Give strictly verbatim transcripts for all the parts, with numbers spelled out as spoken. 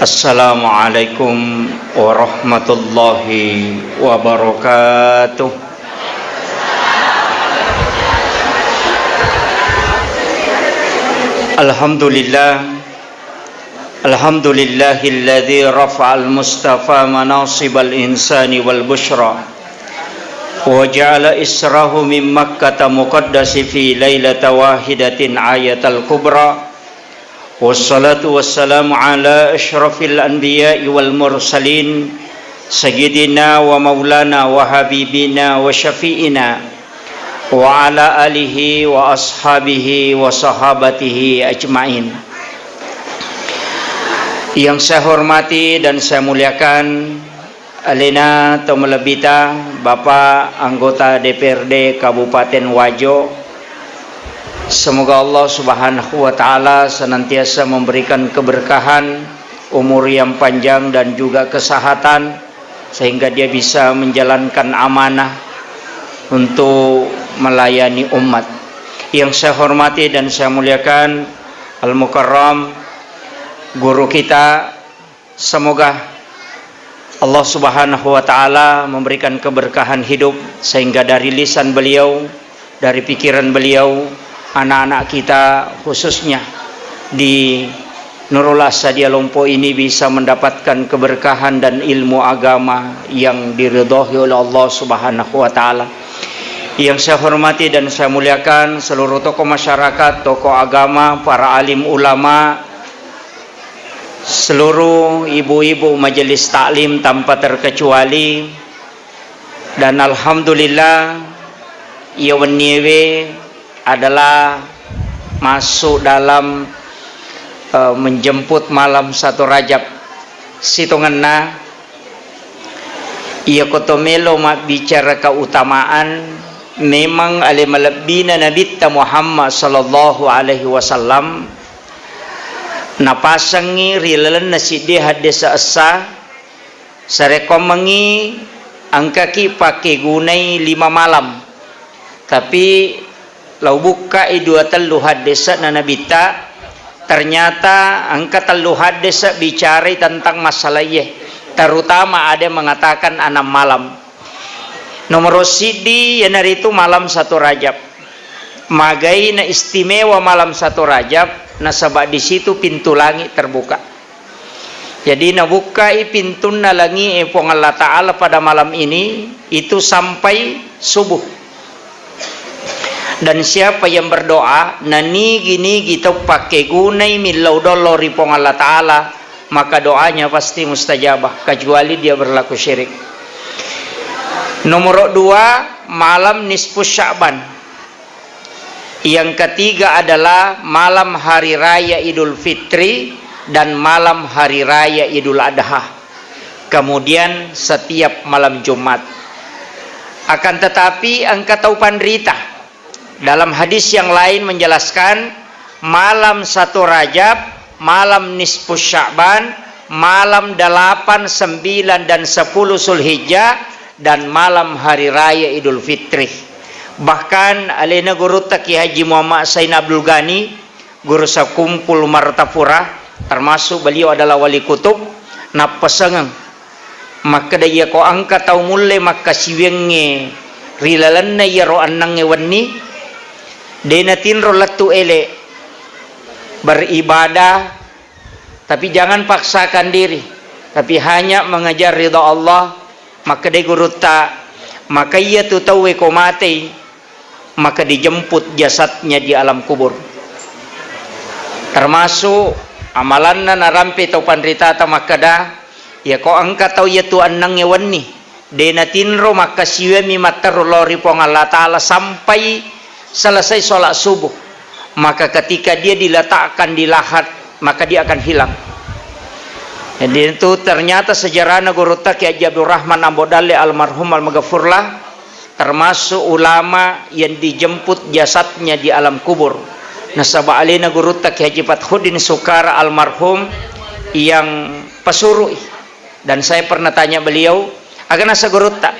Assalamualaikum warahmatullahi wabarakatuh. Alhamdulillah. Alhamdulillahilladzi rafa'al mustafa manasibal insani wal busyra, wa ja'ala israhu min Makkata muqaddasi fi lailata wahidatin ayatal kubra. Wassalatu wassalamu ala asyrafil anbiya'i wal mursalin, sayyidina wa maulana wa habibina wa syafi'ina, wa ala alihi wa ashabihi wa sahabatihi ajma'in. Yang saya hormati dan saya muliakan, alena to malebbita, Bapak anggota D P R D Kabupaten Wajo. Semoga Allah Subhanahu wa Ta'ala senantiasa memberikan keberkahan, umur yang panjang, dan juga kesehatan, sehingga dia bisa menjalankan amanah untuk melayani umat. Yang saya hormati dan saya muliakan, Al-Mukarram, guru kita, semoga Allah Subhanahu wa Ta'ala memberikan keberkahan hidup, sehingga dari lisan beliau, dari pikiran beliau, anak-anak kita khususnya di Nurul Asadia Lompo ini bisa mendapatkan keberkahan dan ilmu agama yang diridhoi oleh Allah Subhanahu wa Ta'ala. Yang saya hormati dan saya muliakan seluruh tokoh masyarakat, tokoh agama, para alim ulama, seluruh ibu-ibu majelis taklim tanpa terkecuali, dan alhamdulillah, iya wenniewe adalah masuk dalam, eh, menjemput malam satu Rajab. Sitongenna, iya koto melo mabbicara keutamaan, memang ale malebbina Nabitta Muhammad sallallahu alaihi wasallam napasengngi ri lalenna siddi haddese essa, sarekkoammengngi engkaki pakkegunai lima malam. Tapi lau bukkai dua tellu haddese na Nabitta, ternyata engka tellu haddese bicarai tentang masalah iye, terutama ada yang mengatakan enam malam. Nomoro siddi iyanaritu malam satu Rajab. Magai na istimewa malam satu Rajab, nasaba di situ pintu langit terbuka. Jadi nabukkai pintunna langi'e Puang Allah Ta'ala pada malam ini, itu sampai subuh. Dan siapa yang berdoa, nanigi-nigi tau pakkegunai millau dollo ri Puang Allah Ta'ala, maka doanya pasti mustajabah, kecuali dia berlaku syirik. Nomor dua, malam nisfu Sya'ban. Yang ketiga adalah malam hari raya Idul Fitri dan malam hari raya Idul Adha. Kemudian setiap malam Jumat. Akan tetapi engka tau panrita. Dalam hadis yang lain menjelaskan, malam satu Rajab, malam nisfu Sya'ban, malam delapan, sembilan, dan sepuluh Zulhijjah, dan malam hari raya Idul Fitri. Bahkan alena gurutta Kiai Haji Muhammad Sain Abdul Ghani, guru sakumpul Martapura, termasuk beliau adalah wali kutub, nappesengeng makkeda, iyako engka tau mulle makkasiwiangnge ri lalenna iyaro ennengnge wenni, de natinro lettu ele beribadah, tapi jangan paksakan diri, tapi hanya mengejar ridha Allah. Makkedai gurutta, maka iyatu tauwe ko matei, maka dijemput jasadnya di alam kubur. Termasuk amalanna narampe tau panritata makkeda, iyako engka tau iyatu ennengnge wenni, de natinro makkasiwiammi matteru lao ri Puang Allah Ta'ala sampai selesai sholat subuh, maka ketika dia diletakkan di lahat, maka dia akan hilang. Jadi itu ternyata sejarahna gurutta Kiai Haji Abdurrahman Ambo Dalle almarhum almaghfurlah, termasuk ulama yang dijemput jasadnya di alam kubur. Nasaba alena gurutta Kiai Haji Fathuddin Sukara almarhum yang pasuru'i. Dan saya pernah tanya beliau, aga nasa gurutta?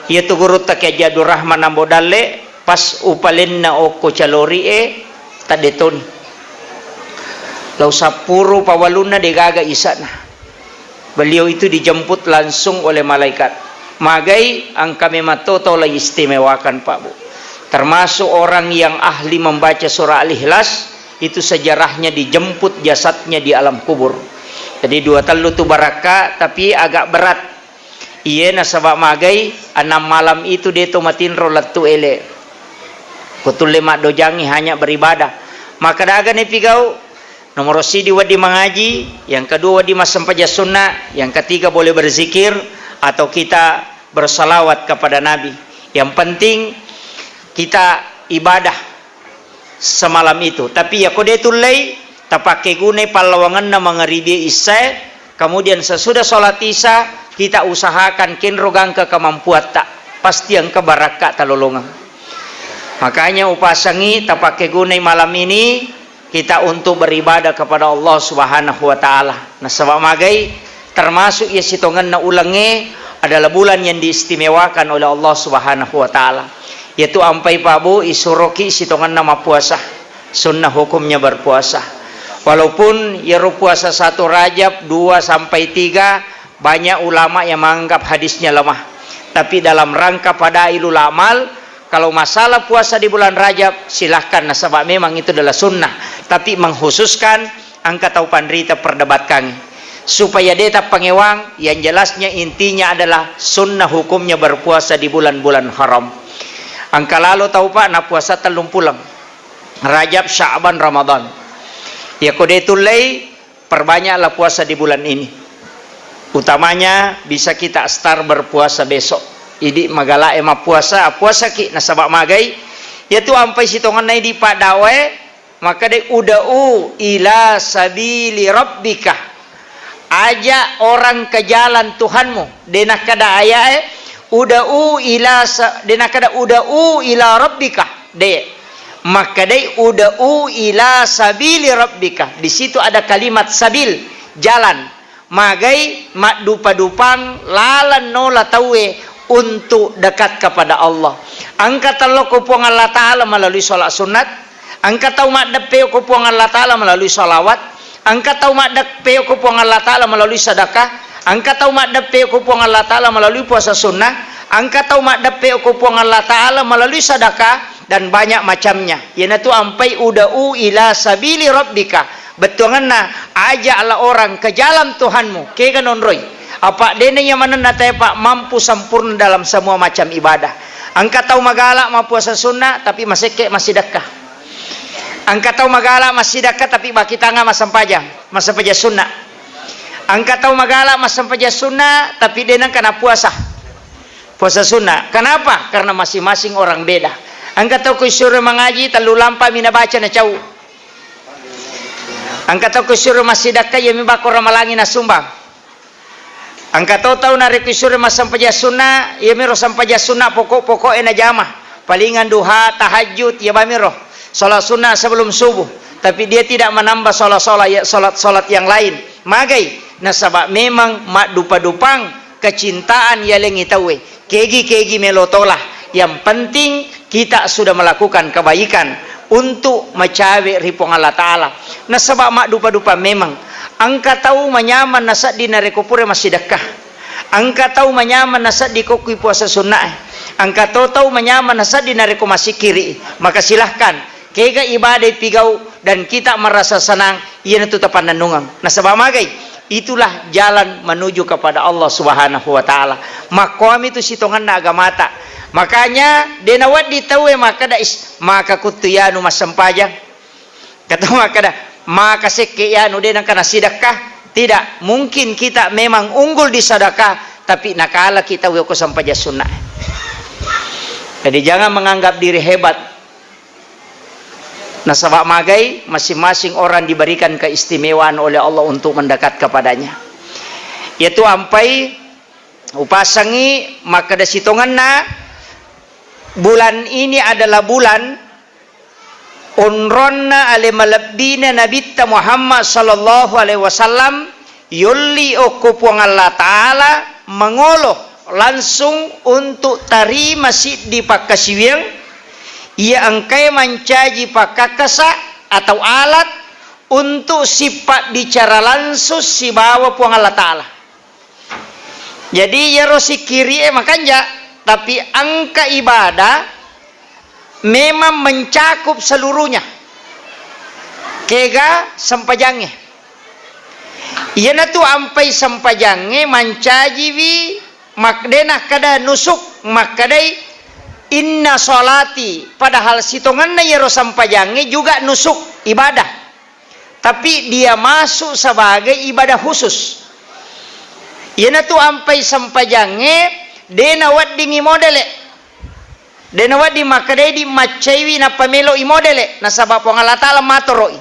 Iyatu gurutta Kiai Haji Abdurrahman Ambo Dalle, pas upalenna okko calori'e, taddetoni. Lau sappuru pawalunna degaga isana. Beliau itu dijemput langsung oleh malaikat. Magai, engka memang to tau lagi istimewakan, Pak Bu. Termasuk orang yang ahli membaca surah Al-Ikhlas, itu sejarahnya dijemput jasadnya di alam kubur. Jadi dua tellu tu barakka, tapi agak berat. Iye, nasaba magai, enam malam itu de to matinro lettu ele. Ko tulle maddojangi hanya beribadah. Maka daga ne pigau, nomor sidi wedding mangaji, yang kedua wedding massempajang sunnah, yang ketiga boleh berzikir atau kita bersalawat kepada Nabi. Yang penting kita ibadah semalam itu. Tapi yako de tullei, tapakkegunai pallawangenna mangaribi isyae, kemudian sesudah sholat isya, kita usahakan kenro gangka kemampuatta. Pasti engka barakka talolongeng. Makanya upasangi tapakkegunai malam ini kita untuk beribadah kepada Allah Subhanahu wa Ta'ala. Nasaba magai, termasuk iya sitongenna ulengnge adalah bulan yang diistimewakan oleh Allah Subhanahu wa Ta'ala. Yaitu ampai, Pak Bu, isuroki sitongenna mappuasa. Sunnah hukumnya berpuasa. Walaupun yero puasa satu Rajab, dua sampai tiga, banyak ulama yang menganggap hadisnya lemah. Tapi dalam rangka fadailul amal, kalau masalah puasa di bulan Rajab, silahkan, nasaba memang itu adalah sunnah. Tapi mengkhususkan engka tau panrita perdebatkan. Supaya de tappangewang, yang jelasnya intinya adalah sunnah hukumnya berpuasa di bulan-bulan haram. Engka lalo tau, Pak, napuasa tellung puleng. Rajab, Sya'ban, Ramadan. Yako de tullei, perbanyaklah puasa di bulan ini. Utamanya bisa kita start berpuasa besok. Idi magalae mappuasa, appuasaki nasaba magai. Yatu ampai sitongenna idi paddawae, makkedai, "Ud'u ila sabili rabbika." Ajak orang ke jalan Tuhanmu. De nakkeda ayae, "Ud'u ila sa-," de nakkeda, "Ud'u ila rabbika." De. Makkedai, "Ud'u ila sabili rabbika." Di situ ada kalimat sabil, jalan. Magai maddupa-dupang laleng nola tauwe untuk dekat kepada Allah. Engka tello ko Puang Allah Ta'ala melalui sholat sunat, engka tau maddeppe ko Puang Allah Ta'ala melalui sholawat, engka tau maddeppe ko Puang Allah Ta'ala melalui sedekah, engka tau maddeppe ko Puang Allah Ta'ala melalui puasa sunnah, engka tau maddeppe ko Puang Allah Ta'ala melalui sedekah, dan banyak macamnya. Iyanatu ampai, "Ud'u ila sabili rabbika." Bettuangenna, ajaklah orang ke jalan Tuhanmu. Kega nonroi. Apa dena iya manenna tae, Pak, mampu sempurna dalam semua macam ibadah. Engka tau magala mappuasa sunnah, tapi masekke massidekka. Engka tau magala massidekka, tapi bakitanga massempajang, massempajang sunnah. Engka tau magala massempajang sunnah, tapi de nengka napuasa. Puasa sunnah. Kenapa? Karena masing-masing orang beda. Engka tau ko isuro mangaji, tellu lampa mi nabaca nacau. Engka tau ko isuro massidekka, iyami bako ramalangi nasumbang. Engka to tau narekko isuro massempajang sunnah, iyamiro sempajang sunnah pokok-pokok e najama. Palingan duha, tahajud, iya bamiro. Sholat sunnah sebelum subuh. Tapi dia tidak menambah sholat-sholat, ya, sholat-sholat yang lain. Magai, nasaba memang maddupa-dupang kecintaan yalengi tauwe. Kegi-kegi melo tola. Yang penting kita sudah melakukan kebaikan untuk macawe ri Puang Allah Ta'ala. Nasaba maddupa-dupa memang. Engka tau manyameng nasedding narekko pura massidekka. Engka tau manyameng nasedding ko kui puasa sunnah. Engka to tau manyameng nasedding narekko massikkiri. Maka silahkan. Kega ibadah pigau dan kita merasa senang, iyanatu tapannennungeng. Nasaba magai, itulah jalan menuju kepada Allah Subhanahu wa Ta'ala. Makkoami tu sitongenna agamata. Makanya, de nawedding tauwe makkeda, "Is, maka kuttu yanu massempajang." Kata makkeda, "Maka sekke yanu de nengka nasidekka." Tidak, mungkin kita memang unggul di sedekah, tapi nakalaki tauwe ko sempajang sunnah. Jadi jangan menganggap diri hebat. Nasaba magai, masing-masing orang diberikan keistimewaan oleh Allah untuk mendekat kepadanya. Yaitu ampai upasangi makkeda sitongenna, bulan ini adalah bulan onronna ale malebbina Nabitta Muhammad sallallahu alaihi wasallam, yolli okko Puang Allah Ta'ala mangolo langsung untuk tarima siddi pakkasiwiang, iya engkae mancaji pakkakkasa atau alat untuk sipabbicara langsung sibawa Puang Allah Ta'ala. Jadi, iyaro sikkiri'e makanja, tapi engka ibadah memang mencakup seluruhnya. Kega sempajangnge. Iyanatu ampai sempajangnge mancajiwi mak-, de nakkeda nusuk, makkedai, "Inna sholati," padahal sitongenna iyaro sempajangnge juga nusuk, ibadah. Tapi dia masuk sebagai ibadah khusus. Iyanatu ampai sempajangnge, de naweddingi modele. De nawedding makkedaidi maccaiwi nappa melo'i modele, nasaba Puang Allah Ta'ala matoro'i.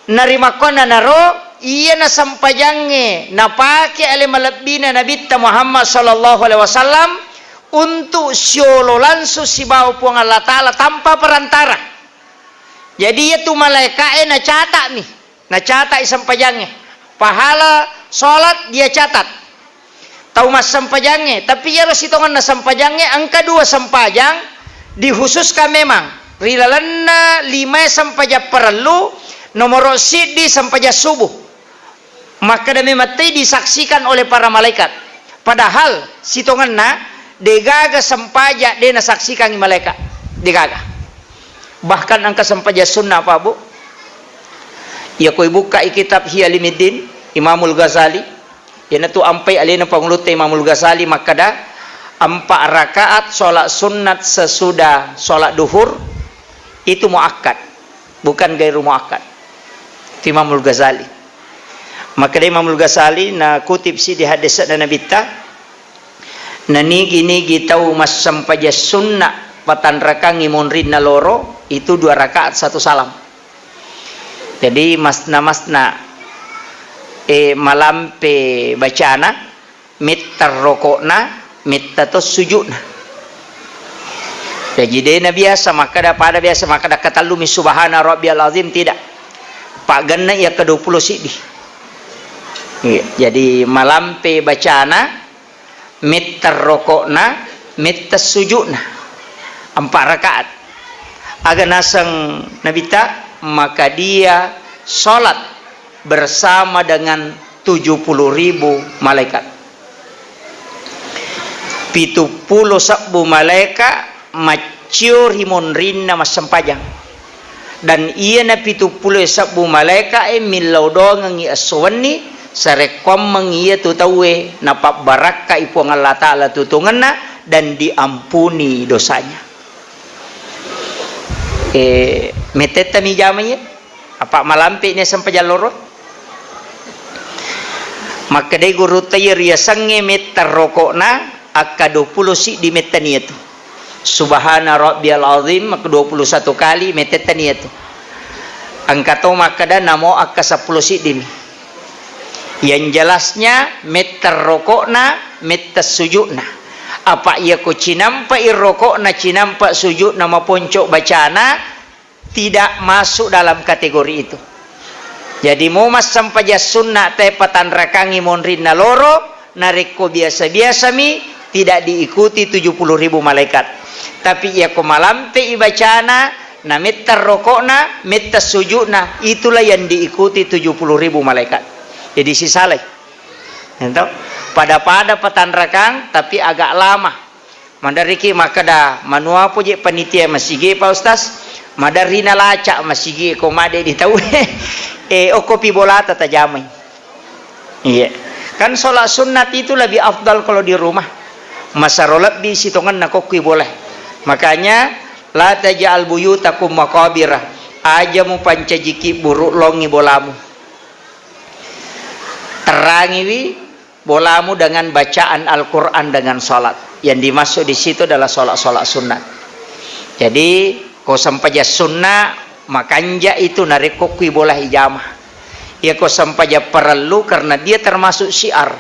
Narimakkuannanaro, iyana sempajangnge napake ale malebbina Nabitta Muhammad sallallahu alaihi wasallam untuk siolo langsung sibawa Puang Allah Ta'ala tanpa perantara. Jadi, iyatu malaeka'e nacata'mi, nacata'i sempajangnge. Pahala sholat dia catat. Tau massempajangnge, tapi iyaro sitongenna sempajangnge engka dua sempajang dikhususkan memang. Ri lalenna limae sempajang parellu, nomoro siddi sempajang subuh. Makkeda memettai disaksikan oleh para malaikat. Padahal sitongenna degaga sempajang de nasaksikangi malaikat. Degaga. Bahkan engka sempajang sunnah, Pak, Bu. Iya ko ibukkai kitab Ihya Ulumuddin, Imamul Ghazali, iyanatu ampai alena Pangulutta Imamul Ghazali makkeda, empat rakaat sholat sunnat sesudah sholat duhur itu muakkad, bukan gairu muakkad. Itu Imamul Ghazali. Makkeda Imamul Ghazali, nakutip siddi haddese'na Nabitta, nanigi-nigi tau massempajang sunna patanrakangngi monrinna loro, itu dua rakaat satu salam. Jadi, masna-masna, eh, malampe bacana, metta roko'na, metta to sujudna. Jaji, de na biasa makkeda, pada biasa makkeda katellumi subhana rabbiyal azim, tidak. Paggenna iya ke dua puluh siddi. Iya, jadi malampe bacana, metta roko'na, metta sujudna. Empat rakaat. Aga naseng Nabitta, maka dia sholat bersama dengan tujuh puluh ribu malaikat. Pitu pulo sebbu malaeka maccio ri monrinna massempajang. Dan iyana pitu pulo sebbu malaeka e millau doangengngi esso wenni, sarekkoammeng iyatu tauwe napabbarakkai Puang Allah Ta'ala tutungenna dan diampuni dosanya. Eh, mettetta mi jama iye? Apa malampe ni sempajang loro? Makkedai gurutta, iya riasengnge metta roko'na, akka dua pulo siddi metta niatu. Subhana rabbiyal azim, akka dua puluh satu kali mettetta niatu. Engka to makkeda namo akka seppulo siddi mi. Yang jelasnya, metta roko'na, metta sujudna. Apa iya ko cinampa i roko'na, cinampa sujudna, maponco bacana, tidak masuk dalam kategori itu. Jadi, mau massempajang sunna te patanrakangngi monrinna loro, narekko biasa-biasa mi, tidak diikuti tujuh puluh ribu malaikat. Tapi iya ko malampe i bacana, na metta roko'na, metta sujudna, itulah yang diikuti tujuh puluh ribu malaikat. Jadi, sisalai. Ento? Pada-pada patanrakang, tapi agak lama. Maderriki makkeda, manuapo je panitia masigi, Pak Ustaz? Maderri nalaca masigi ko made di tau. Eh, okkopi bolata tajamai. Iya. Kan sholat sunat itu lebih afdal kalau di rumah. Masaro lebbi sitongenna kokkui boleh. Makanya, la taj'al buyutakum maqabira. Aja mupancajiki buruk longi bolamu. Terangiwi bolamu dengan bacaan Al-Quran, dengan sholat. Yang dimaksud di situ adalah sholat-sholat sunat. Jadi, ko sempajang sunna, makanja itu narekko kui bola ijama. Iya ko sempajang parellu, karena dia termasuk syiar,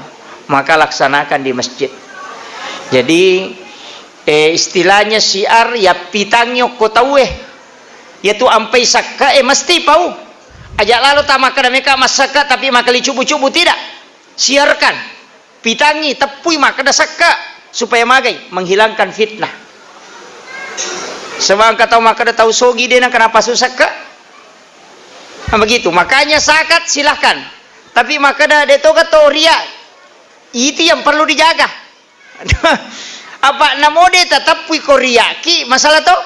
maka laksanakan di masjid. Jadi, eh, istilahnya syiar, ya pitangi okko tauwe. Yatu ampai sakka, eh, mesti pau. Aja lalo tamakkeda meka massakka, tapi makkali cubu-cubu, tidak. Siarkan, pitangi, teppui makkeda sakka, supaya magai, menghilangkan fitnah. Sebab engka tau makkeda tau sogi de nengka napasu sakka. Nah, begitu. Makanya zakat silahkan. Tapi makkeda de toga to ria. Itu yang perlu dijaga. Apa namo de tateppui ko riaki, masalah to?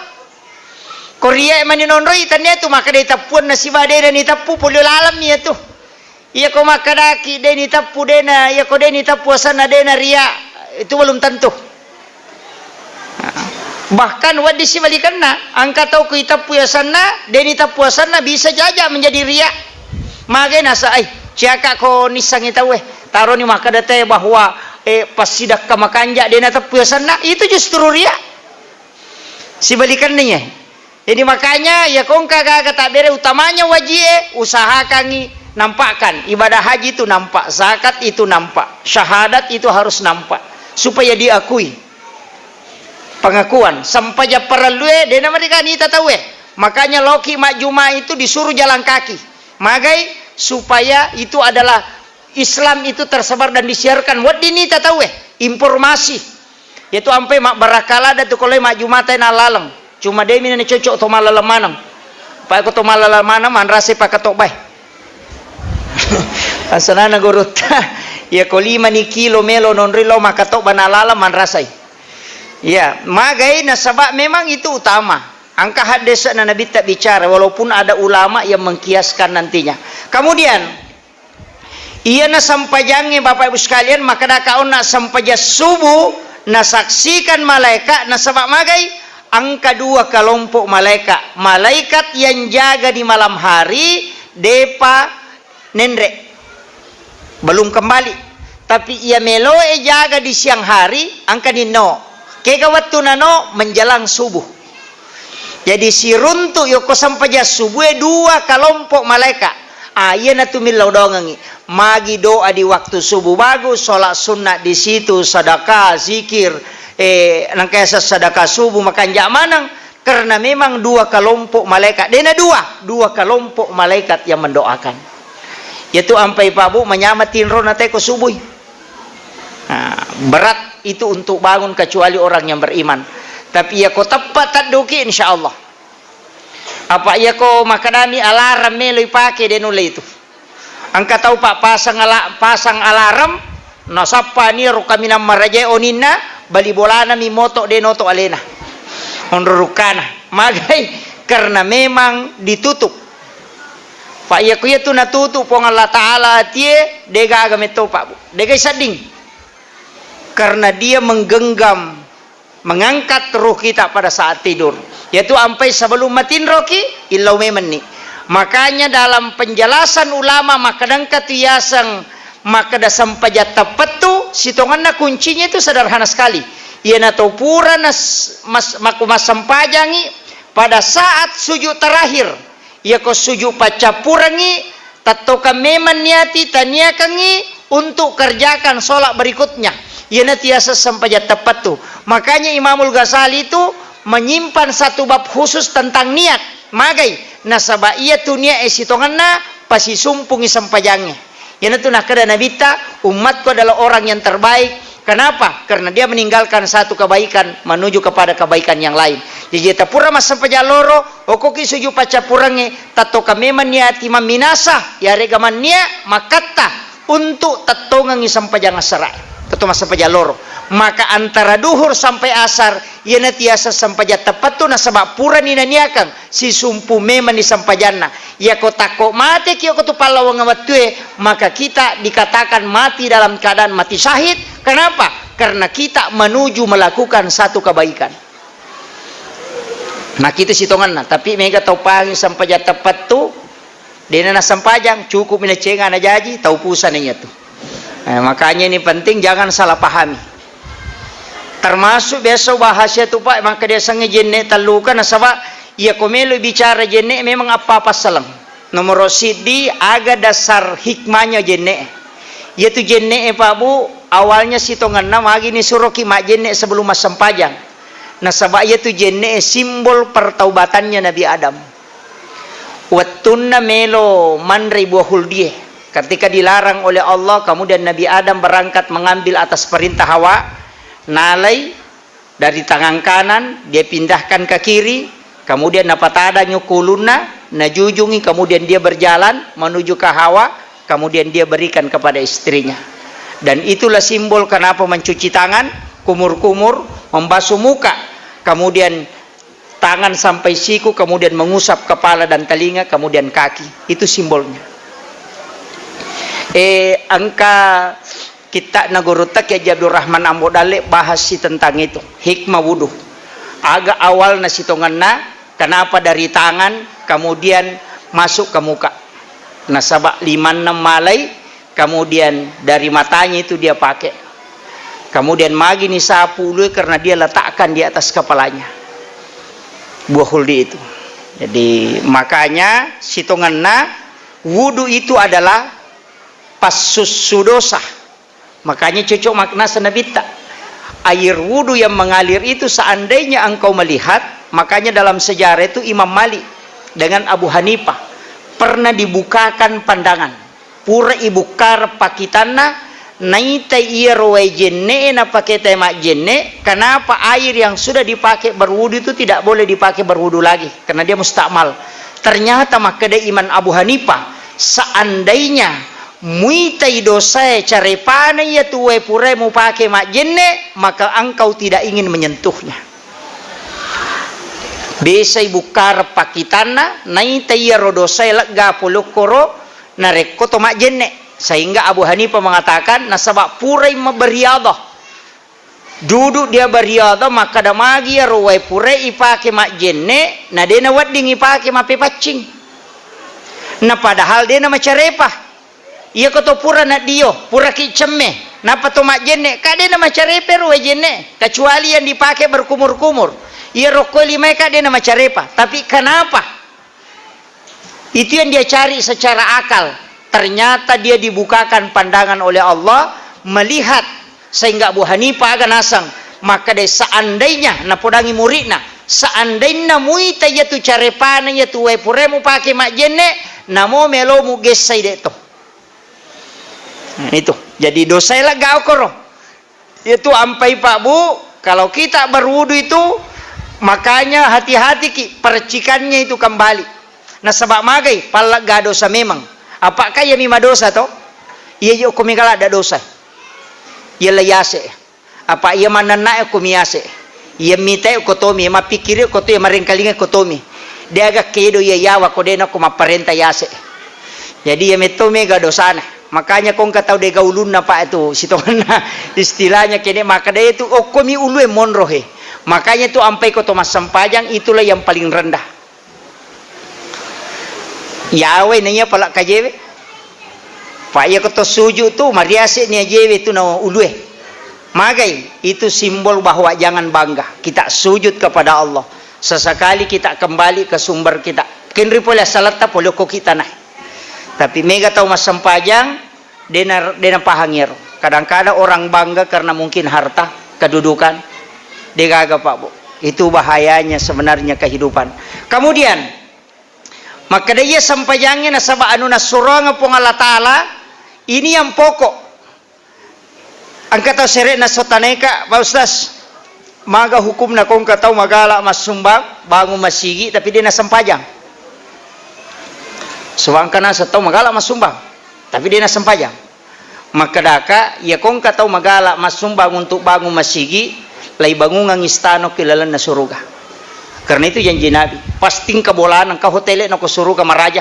Ko ria mani nonroi, tania tu maka de teppuanna siba de na ni teppu polio laleng iya tu. Iya ko makkadaki de ni teppu de na, iya ko de ni teppu asanna de na ria, itu belum tentu. Bahkan wedding sibalikanna, engka tau ku iteppu asanna, de ni teppu asanna, bisa jaja menjadi ria. Magai nasa, ai, ciaka ko nissangi tauwe, taroni makkada te bahwa, eh, passidakka makanja de na teppu asanna, itu justru ria. Sibalikanna iya. Jadi makanya, iya ko engka gaga tabbere utamanya wajie, usahakangi nampakkan. Ibadah haji itu nampak, zakat itu nampak, syahadat itu harus nampak supaya diakui. Pengakuan, sempajang parellue, de na mereka nita tauwe. Makanya loki majjuma itu disuruh jalan kaki. Magai supaya itu adalah Islam itu tersebar dan disiarkan. Wedding nita tauwe, informasi. Yatu ampe mabbarakala da tu kolai majjumata na laleng. Cuma demi na cocok to malaleng maneng. Pa ko to malaleng maneng, manrasai pakatobbae. Asanana gurutta, iya ko lima ni kilo melo nonri lo makatobba na laleng manrasai. Iya, magai nasaba memang itu utama. Engka haddese'na Nabitta bicara, walaupun ada ulama yang mengkiaskan nantinya. Kemudian, iyana sempajangnge, Bapak Ibu sekalian, makkadaka onna sempajang subuh, nasaksikan malaika, nasaba magai, engka dua kelompok malaika. Malaikat yang jaga di malam hari, depa nenre. Belum kembali. Tapi iya meloe jaga di siang hari, engka ninno. Kega wettu nano menjelang subuh. Jadi siruntu yoko sempajang subuh e dua kelompok malaika. Ah, iya natu millau dongengi. Magi doa di waktu subuh bagus, sholat sunnah di situ, sedekah, zikir, eh, nangkaya sedekah subuh, makanja maneng. Karena memang dua kelompok malaikat. Dena dua, dua kelompok malaikat yang mendoakan. Yaitu ampai Pak Bu, menyama tinro na teko subui. Nah, berat itu untuk bangun kecuali orang yang beriman. Tapi iya ko teppa tadduki, insya Allah. Apa iya ko makadami alarm melo ipake, de nulle itu. Engka tau pa pasang ala-, pasang alarm, nasappa ni ro kaminang marajae oninna, bali bolana mi moto de noto alena. Onro rukkana. Magai, karena memang ditutup. Pa iya ko iya tu natutup Puang Allah Ta'ala atie, de gaga metto Pak Bu. De gai sedding. Karena dia menggenggam, mengangkat ruh kita pada saat tidur. Yaitu ampai sebelum matinroki, illau memenni. Makanya dalam penjelasan ulama makkadangka tu yaseng makkada sempajang teppettu, sitongenna kuncinya itu sederhana sekali. Iyanatu pura nas-, mas-, makku massempajangi pada saat sujud terakhir. Iyako sujud paccappurengngi, tettokang memang niati taniakengngi untuk kerjakan sholat berikutnya. Iyana tiasa sempajang teppettu. Makanya Imamul Ghazali itu menyimpan satu bab khusus tentang niat. Magai, nasaba iya tu niat e sitongenna pasisumpungi sempajangnge. Iyanatu nakkeda Nabitta, "Ummatku adalah orang yang terbaik." Kenapa? Karena dia meninggalkan satu kebaikan menuju kepada kebaikan yang lain. Jadi, tapura massempajang loro, okoki sujud paccappurengnge, tattoka memang niati mamminasa, yarega mannia makkatta untuk tettongengi sempajang asara. Tetto massempajang loro. Maka antara duhur sampai asar, iyana tiasa sempajang teppettu nasaba purani naniakeng sisumpu memenni sempajanna. Iyako takko mateki iyako tu pallawangeng wettue, maka kita dikatakan mati dalam keadaan mati syahid. Kenapa? Karena kita menuju melakukan satu kebaikan. Nah, kita sitonganna, tapi mega tau pangi sempajang teppettu, dena nasempajang, cukup mina cenga najaji, tau pusana iyatu. Eh, makanya ini penting, jangan salah pahami. Termasuk biasa bahasa tu, Pak, maka dia sengi jenne telluka, nasaba iya ko melo bicara jenne memang apa-apa seleng. Nomoro siddi, aga dasar hikmahnya jenne. Iyatu jenne, Pak Bu, awalnya sitonganna magi ni suroki majjenne sebelum massempajang. Nasaba iyatu jenne simbol pertaubatannya Nabi Adam. Wettunna melo manre buah huldie, ketika dilarang oleh Allah, kemudian Nabi Adam berangkat mengambil atas perintah Hawa, nalai dari tangan kanan, dia pindahkan ke kiri, kemudian napatadangi kulunna, najujungi, kemudian dia berjalan menuju ke Hawa, kemudian dia berikan kepada istrinya. Dan itulah simbol kenapa mencuci tangan, kumur-kumur, membasuh muka, kemudian tangan sampai siku, kemudian mengusap kepala dan telinga, kemudian kaki. Itu simbolnya. Eh, engka kitta'na Gurutta Kiai Haji Abdul Rahman Ambo Dalle bahas si tentang itu, hikmah wudu. Aga awalna sitongenna, kenapa dari tangan, kemudian masuk ke muka. Nasaba limanna malai, kemudian dari matanya itu dia pakai. Kemudian magi ni sapu ulue karena dia letakkan di atas kepalanya. Buah huldi itu. Jadi, makanya sitongenna wudu itu adalah passussu dosa. Makanya cocok makna senabitta. Air wudu yang mengalir itu seandainya engkau melihat, makanya dalam sejarah itu Imam Malik dengan Abu Hanifah pernah dibukakan pandangan. Pura ibukkareng pakkitanna, naitai iyaro wae jenne'e napake tae majjenne, kenapa air yang sudah dipakai berwudu itu tidak boleh dipakai berwudu lagi? Karena dia mustakmal. Ternyata makkeda Imam Abu Hanifah, seandainya muitai dosae carepana iyatu wae purae mupake majjenne, maka engkau tidak ingin menyentuhnya. Biasa ibukkareng pakkitanna, naitai iyaro dosae legga pole okkoro, narekko to majjenne. Sehingga Abu Hanifah mengatakan, nasaba purai maberiadah. Duduk dia beriadah, makkeda magi iyaro wae purai ipake majjenne, na de nawedding ipake mappepaccing. Na padahal de namacarepa. Iyako to pura naddio, puraki cemme, nappa to majjenne, ka de namacarepa ro wae jenne, kecuali yang dipakai berkumur-kumur. Iyaro okko limae ka de namacarepa. Tapi kenapa? Itu yang dia cari secara akal. Ternyata dia dibukakan pandangan oleh Allah, melihat, sehingga Abu Hanifah aga naseng makkeda, seandainya, napodangi muridna, seandainya muita iyatu carepana iyatu wae purae mupake majjenne, namo melo mugessai de to. Nah, itu. Jadi dosae legga okoro. Itu ampai, Pak, Bu, kalau kita berwudu itu, makanya hati-hati ki, percikannya itu kembali. Nasaba magai, pallegga dosa memang. Apa ka iyami madosa to? Iya, iya, okko mega ladda dosa. Iya la yase. Apa iya mannannae okko mi yase. Iya mitae okko tomi, mappikkiri okko tomi, marengkalinga okko tomi. De aga kedo iya yawa ko de nako mapparenta yase. Jadi iya metto mega dosana. Makanya ko engka tau dega ulunna, Pak, itu sitongenna istilahnya kene makkeda itu okkomi ulue monro he. Makanya itu ampai ko to massempajang itulah yang paling rendah. Yawai naiya pala kajewe. Pak, iya ko to sujud tu mariase ni ajewe tu na ulue. Magai, itu simbol bahwa jangan bangga. Kita sujud kepada Allah. Sesekali kita kembali ke sumber kita. Kenri pole asaletta pole ko kita nah. Tapi mega tau massempajang, dena, dena pahang iyaro. Kadang-kadang orang bangga karena mungkin harta, kedudukan. Degaga, Pak, Bu. Itu bahayanya sebenarnya kehidupan. Kemudian, makkeda iya sempajangnge nasaba anu nassuroang Puang Allah Ta'ala, ini yang pokok. Engka tau sere'na sotaneka, Pak Ustaz, maga hukumna ko engka tau magala massumbang, bangun masigi, tapi de nasempajang? Sebangka naseng tau magala massumbang, tapi de nasempajang. Makkedaka, iya ko engka tau magala massumbang untuk bangun masigi, laibangungang istana ki lalenna suruga. Karena itu janji Nabi, pasti engka bolana, engka hotele na ko suruga maraja.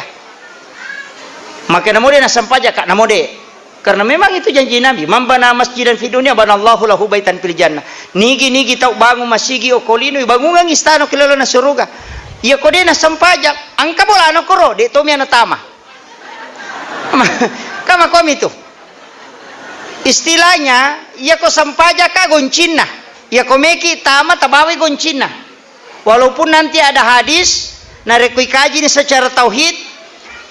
Maka namo de nasempajang ka, namo de. Karena memang itu janji Nabi, "Man bana masjidan fid dunya banallahu lahu baitan fil jannah." Nigi-nigi tau bangun masigi okko lino, ibangungang istana ki lalenna suruga. Iya ko de nasempajang, engka bolana koro, de tomi ana tama. Ka makomi tu. Istilahnya, iya ko sempajang ka goncinna. Iya ko meki tama tabawai goncinna. Walaupun nanti ada hadis, narekko ikajini secara tauhid,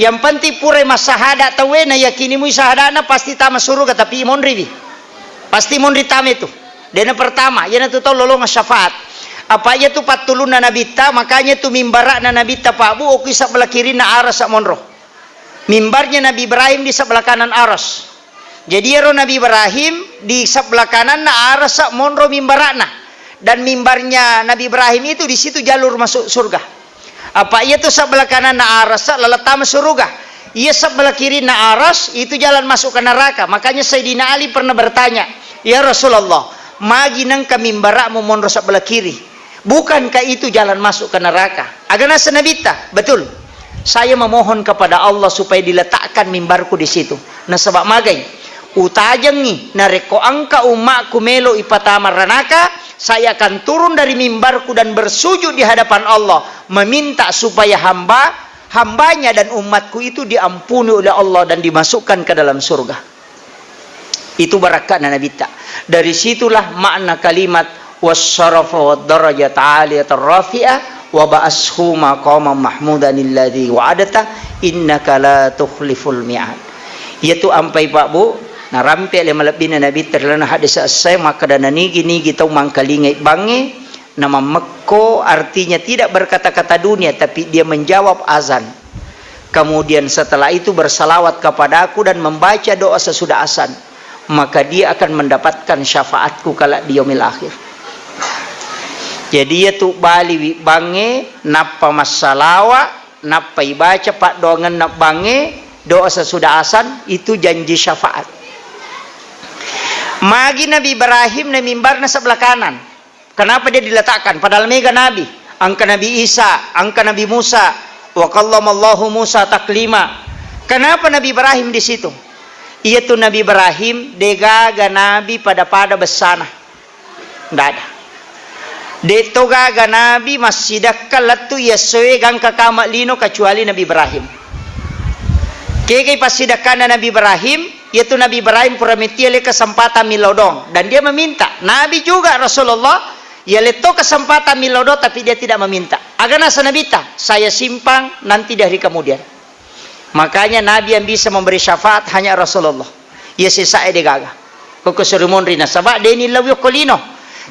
yang penting purai massahada tauwe, na yakini mui sahadana pasti tama suruga, tapi monriwi. Pasti monri tama itu. Dena pertama, iyanatu tau lolongang syafaat. Apa iyatu pattulunna Nabitta, makanya tu mimbara'na Nabitta, Pak, Bu, okko sebelah kirinna arasa monro. Mimbarnya Nabi Ibrahim di sebelah kanan aras. Jadi, iyaro Nabi Ibrahim di sebelah kananna arasa monro mimbara'na. Dan mimbarnya Nabi Ibrahim itu di situ jalur masuk surga. Apa iyatu sebelah kananna arasa laleng tama suruga. Iya, sebelah kirinna Aras itu jalan masuk ke neraka. Makanya Sayyidina Ali pernah bertanya, "Ya Rasulullah, magi nengka mimbara'mu monro sebelah kiri? Bukankah itu jalan masuk ke neraka?" Aga naseng Nabitta, "Betul. Saya memohon kepada Allah supaya diletakkan mimbarku di situ. Nasaba magai? Utajengngi, narekko engka ummakku melo ipatama ranaka, saya akan turun dari mimbarku dan bersujud di hadapan Allah, meminta supaya hamba, hambanya dan umatku itu diampuni oleh Allah dan dimasukkan ke dalam surga." Itu barakka'na Nabitta. Dari situlah makna kalimat, "Wassarafa wad darajat aliyatan rafi'ah, wa ba'ashuma qamam mahmudan alladzi wa'adta, innaka la tukhliful mi'ad." Iyatu ampai, Pak, Bu, narampe le malebbina Nabitta ri lalenna hadis essai, makkeda, "Nanigi-nigi tau mangkalingai bangnge, namammekko, artinya tidak berkata-kata dunia, tapi dia menjawab azan. Kemudian setelah itu bersalawat kepadaku dan membaca doa sesudah azan, maka dia akan mendapatkan syafaatku kelak di yaumil akhir." Jadi, iyatu baliwi bangnge, nappa massalawa, nappa ibaca paddoangenna bangnge, doa sesudah azan, itu janji syafaat. Magi Nabi Ibrahim na mimbarna sebelah kanan. Kenapa dia diletakkan? Padahal mega nabi. Engka Nabi Isa, engka Nabi Musa. Wa kallamallahu Musa taklima. Kenapa Nabi Ibrahim di situ? Iyatu Nabi Ibrahim degaga nabi pada-pada bessana. Ndak ada. De'to gaga nabi massidekka lettu iyessoe gangka kama lino kecuali Nabi Ibrahim. Kegai passidekkanna Nabi Ibrahim? Iyatu Nabi Ibrahim pura mettia le kesempatan millau doang. Dan dia meminta. Nabi juga Rasulullah, iya letto kesempatan millau doang, tapi dia tidak meminta. Aga naseng Nabitta, "Saya simpan nanti di hari kemudian." Makanya Nabi yang bisa memberi syafaat hanya Rasulullah. Iya sesa'e degaga. Koko suri monri nasaba deni lawi okko lino.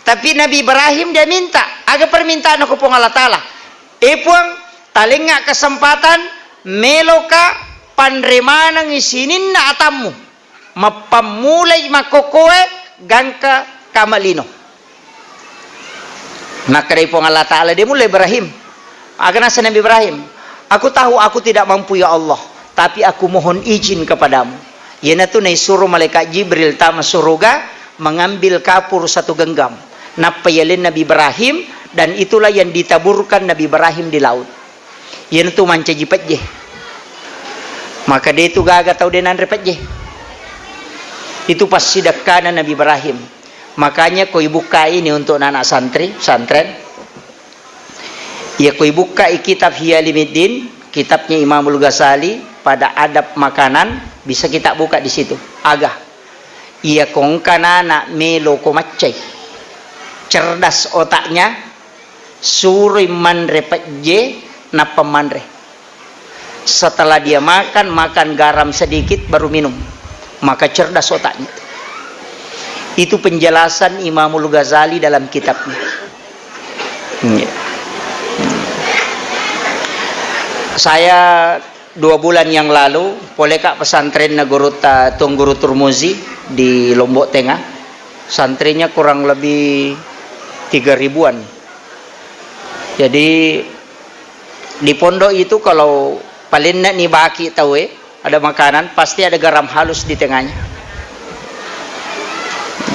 Tapi Nabi Ibrahim dia minta, "Aga permintaan ko Puang Allah Ta'ala?" "E Puang, talengnga kesempatan, meloka panre manengngi sininna atammu. Mappammulai makkokkoe gangka kama lino." Nakkedai Puang Allah Ta'ala, "De mulle Ibrahim." Aga naseng Nabi Ibrahim, "Aku tahu aku tidak mampu, ya Allah, tapi aku mohon izin kepadamu." Iyanatu naisuro malaikat Jibril tama suruga mengambil kapur satu genggam. Nappa yaleng Nabi Ibrahim, dan itulah yang ditaburkan Nabi Ibrahim di laut. Iyanatu mancaji pejje. Maka de tu gaga tau de nanre pejje. Itu passidekkana Nabi Ibrahim. Makanya ko ibukka ini untuk anak santri, pesantren. Ya ko ibukka kitab Ihya Ulumuddin, kitabnya Imamul Ghazali, pada adab makanan, bisa kita buka di situ. Aga. Iya ko engka nana melo ko maccai. Cerdas otaknya, suroi manre pejje, nappa manre. Setelah dia makan, makan garam sedikit, baru minum. Maka cerdas otaknya. Itu penjelasan Imamul Ghazali dalam kitabnya. Iya. Saya dua bulan yang lalu, poleka pesantrenna gurutta Tuan Guru Turmuzi di Lombok Tengah. Santrinya kurang lebih tiga ribuan. Jadi, di pondok itu kalau palenna ni baki tauwe, ada makanan, pasti ada garam halus di tengahnya.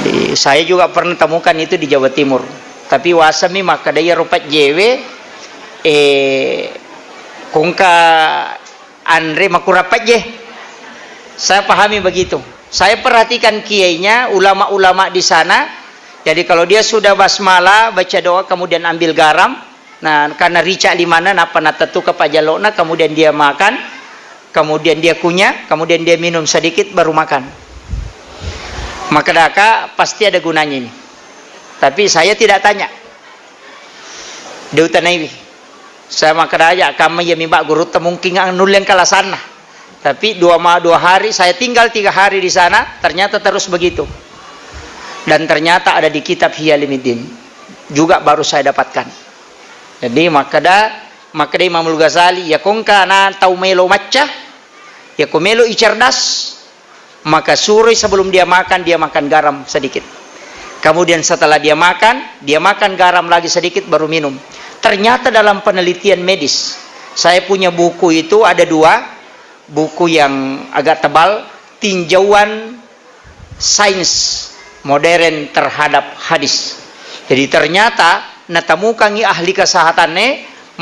Di, saya juga pernah temukan itu di Jawa Timur. Tapi wasami makkeda iyaro pejjewe, eh, kongka anre makurang pejje. Saya pahami begitu. Saya perhatikan kiainya, ulama-ulama di sana. Jadi kalau dia sudah basmalah, baca doa, kemudian ambil garam, nah, karena rica limanna, nappa natettuka pajallona, kemudian dia makan, kemudian dia kunyah, kemudian dia minum sedikit, baru makan. Makkedaka, pasti ada gunanya ini. Tapi saya tidak tanya. De utanaiwi. Saya makkeda aja, kamma iya mibak gurutta mungkin nulle engka alasanna. Tapi dua ma-, dua hari, saya tinggal tiga hari di sana, ternyata terus begitu. Dan ternyata ada di kitab Ihya Ulumuddin. Juga baru saya dapatkan. Jadi, makkeda, makkeda Imamul Ghazali, ya ko engka na tau melo macca, ya ko melo i cerdas, maka suroi sebelum dia makan, dia makan garam sedikit. Kemudian setelah dia makan, dia makan garam lagi sedikit, baru minum. Ternyata dalam penelitian medis, saya punya buku itu ada dua, buku yang agak tebal, tinjauan sains modern terhadap hadis. Jadi ternyata natemukangngi ahli kesehatanne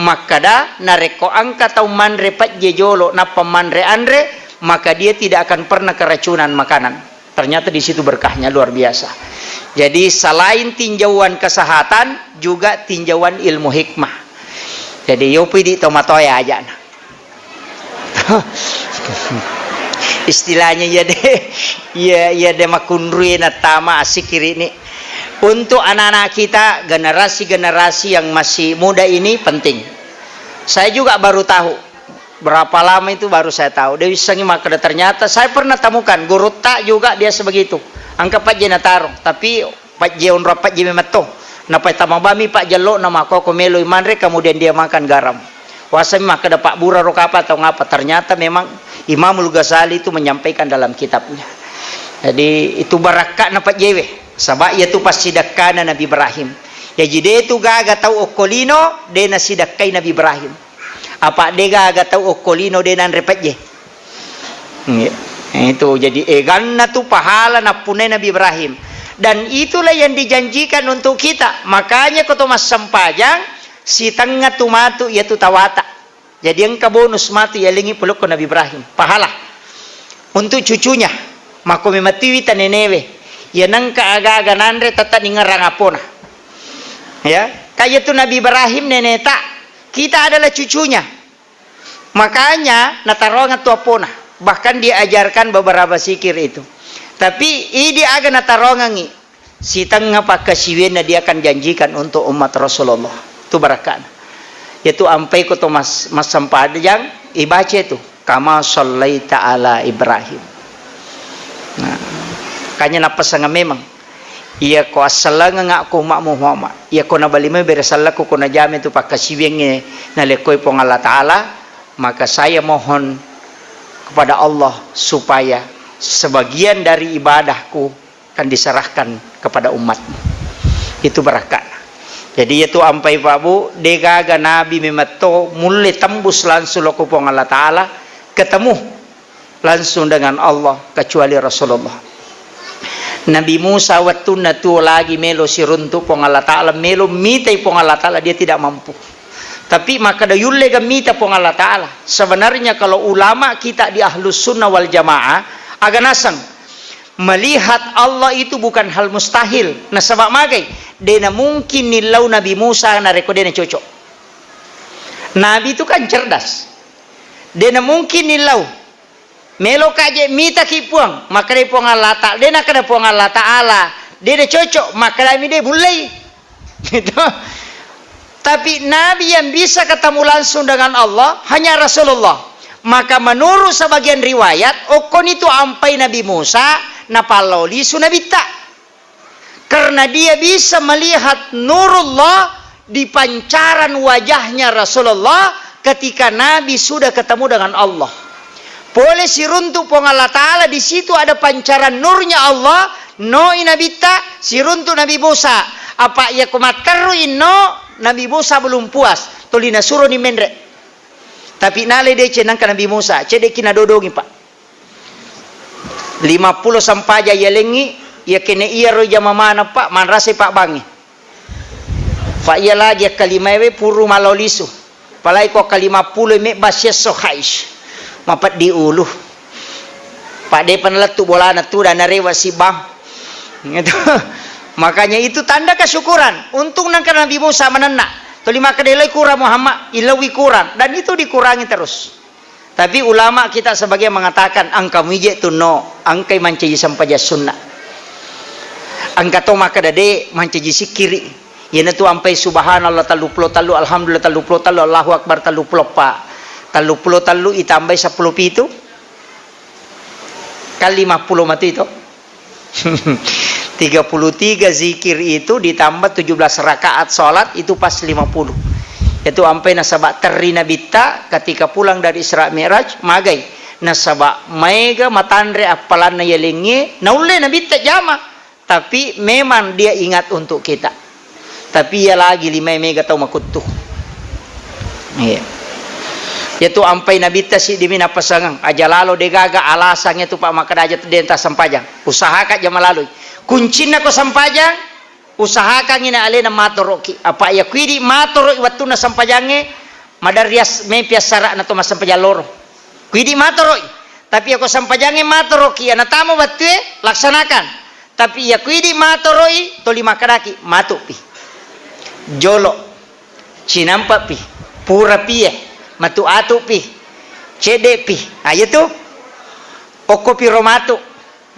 makkeda, narekko engka tau manre pejje jolo nappa manre anre, maka dia tidak akan pernah keracunan makanan. Ternyata di situ berkahnya luar biasa. Jadi selain tinjauan kesehatan, juga tinjauan ilmu hikmah. Jadi yopi di tomatoya ajana. Istilahnya iya de, iya, iya de makunrui nattama asikiri ni. Untuk anak-anak kita, generasi-generasi yang masih muda ini penting. Saya juga baru tahu, berapa lama itu baru saya tahu. Dia wissengi makkeda, ternyata saya pernah temukan gurutta juga biasa begitu. Engka pejje natarong, tapi pejje onrong pejje memetto. Napaitama bami pajjello na makkoko meloi manre, kemudian dia makan garam. Waseng makkeda pabbura ro kapa atau ngapa, ternyata memang Imamul Ghazali itu menyampaikan dalam kitabnya. Jadi itu barakka'na pejjewe, saba iya tu passidakkana Nabi Ibrahim. Jaji de tu gaga tau okkolino de nasidakkai Nabi Ibrahim. Apa de gaga tau okkolino de nanre pejje. Iya. Itu jadi eganna tu pahala nappunai Nabi Ibrahim. Dan itulah yang dijanjikan untuk kita. Makanya ko to massempajang, sitengnga tu matu iya tu tawata. Jadi engka bonus matu yalengngi pulokko Nabi Ibrahim. Pahala. Untuk cucunya. Makko mematiwi ta nenewe. Iya nengka aga-aga nanre tetta ningerang apona. Ya, kaya tu Nabi Ibrahim neneta, kita adalah cucunya. Makanya natarongang tu appona. Bahkan diajarkan beberapa zikir itu. Tapi idi aga natarongangi, sitengnga pakkasiwianna dia akan janjikan untuk umat Rasulullah. Tu barakkana. Yaitu ampai ko to mas, massempajang, ibaca itu. Kama sallaita ala Ibrahim. Nah, kanya napasang memang. Iyako assalangeng ko umma'mu Muhammad, iyako nabalimai bere sallaku ko najame tu pakkasiwiangnge nalekkoi Puang Allah Ta'ala, maka saya mohon kepada Allah supaya sebagian dari ibadahku akan diserahkan kepada umatmu. Itu barakka'na. Jadi, iyatu ampai Pak Bu, degaga nabi memetto mulle tembus langsung loko Puang Allah Ta'ala, ketemu langsung dengan Allah kecuali Rasulullah. Nabi Musa wettunna tuo lagi melo siruntu Puang Allah Ta'ala, melo mitai Puang Allah Ta'ala, dia tidak mampu. Tapi makkeda yulle ga mita Puang Allah Ta'ala. Sebenarnya kalau ulama kita di Ahlus Sunnah wal Jamaah, aga naseng melihat Allah itu bukan hal mustahil. Nasaba magai, dena mungkin nillau Nabi Musa narekko dena cocok. Nabi itu kan cerdas. Dena mungkin nillau. Meloka je mitaki Puang, makkedai Puang Allah Ta'ala, de nakkeda Puang Allah Ta'ala, de de cocok, makkedami de mullei. Gitu. Tapi nabi yang bisa ketemu langsung dengan Allah hanya Rasulullah. Maka menurut sebagian riwayat, okkoni tu ampai Nabi Musa, napallao lisu nabitta. Karena dia bisa melihat nurullah di pancaran wajahnya Rasulullah ketika Nabi sudah ketemu dengan Allah. Pole siruntu Puang Allah Ta'ala, di situ ada pancaran nurnya Allah, noi Nabitta, siruntu Nabi Musa. Apa iya ko matterru inno, Nabi Musa belum puas, tuli nasuroni menre. Tapi nale deceng nangka Nabi Musa, cedeki nadodongi, Pak. Lima pulo sampaja yalengngi, iya kene iyaro jama maneng, Pak, manrasai pabbangngi. Fa iya lagi akkalimaewe puru malao lisu. Palai ko akkalima pulo mebba siesso, haish. Mapeddi ulu. Pak, depa nalettu bolana tuda narewa sibbang. Gitu. Makanya itu tanda kesyukuran. Untung nangka Nabi Musa manenna. Tuli makkeda iloi kurang Muhammad, ilaui kurang. Dan itu dikurangi terus. Tapi ulama kita sebagian mengatakan, engka muije tu no, engkai mancaji sempajang sunna. Engka to makkeda de mancaji sikkiri. Iyanatu ampai subhanallah tellu pulo tellu, alhamdulillah tellu pulo tellu, Allahu Akbar tellu pulo eppa. Tellu pulo tellu itambai seppulo pitu. Kan lima pulo matu itu. Tiga puluh tiga zikir itu ditambah tujuh belas rakaat salat, itu pas lima puluh. Itu ampai nasaba terri Nabitta ketika pulang dari Isra Mi'raj, magai. Nasaba maega matanre appalanna yalengnge, naulle Nabitta jama. Tapi memang dia ingat untuk kita. Tapi iya lagi limae mega tau makuttu. Iya. Iyatu ampai Nabitta siddimi nappasangeng, aja lalo degaga alasang iyatu, Pak, makkeda aja de' tassempajang. Usahaka jama laloi. Kuncinna ko sempajang, usahakangngi na alena matoroki. Apa iya kuidi matoroi wettunna sempajangnge, maderri as-, mempi assara'na to massempajang loro. Kuidi matoroi. Tapi iyako sempajangnge matoroki, ana tama wettue, laksanakan. Tapi iya kuidi matoroi, toli makkedaki, matupi. Jolo. Cinampepi. Purapi e. Matu atupi. Ceddepi. Aja tu. Okkopi ro matu.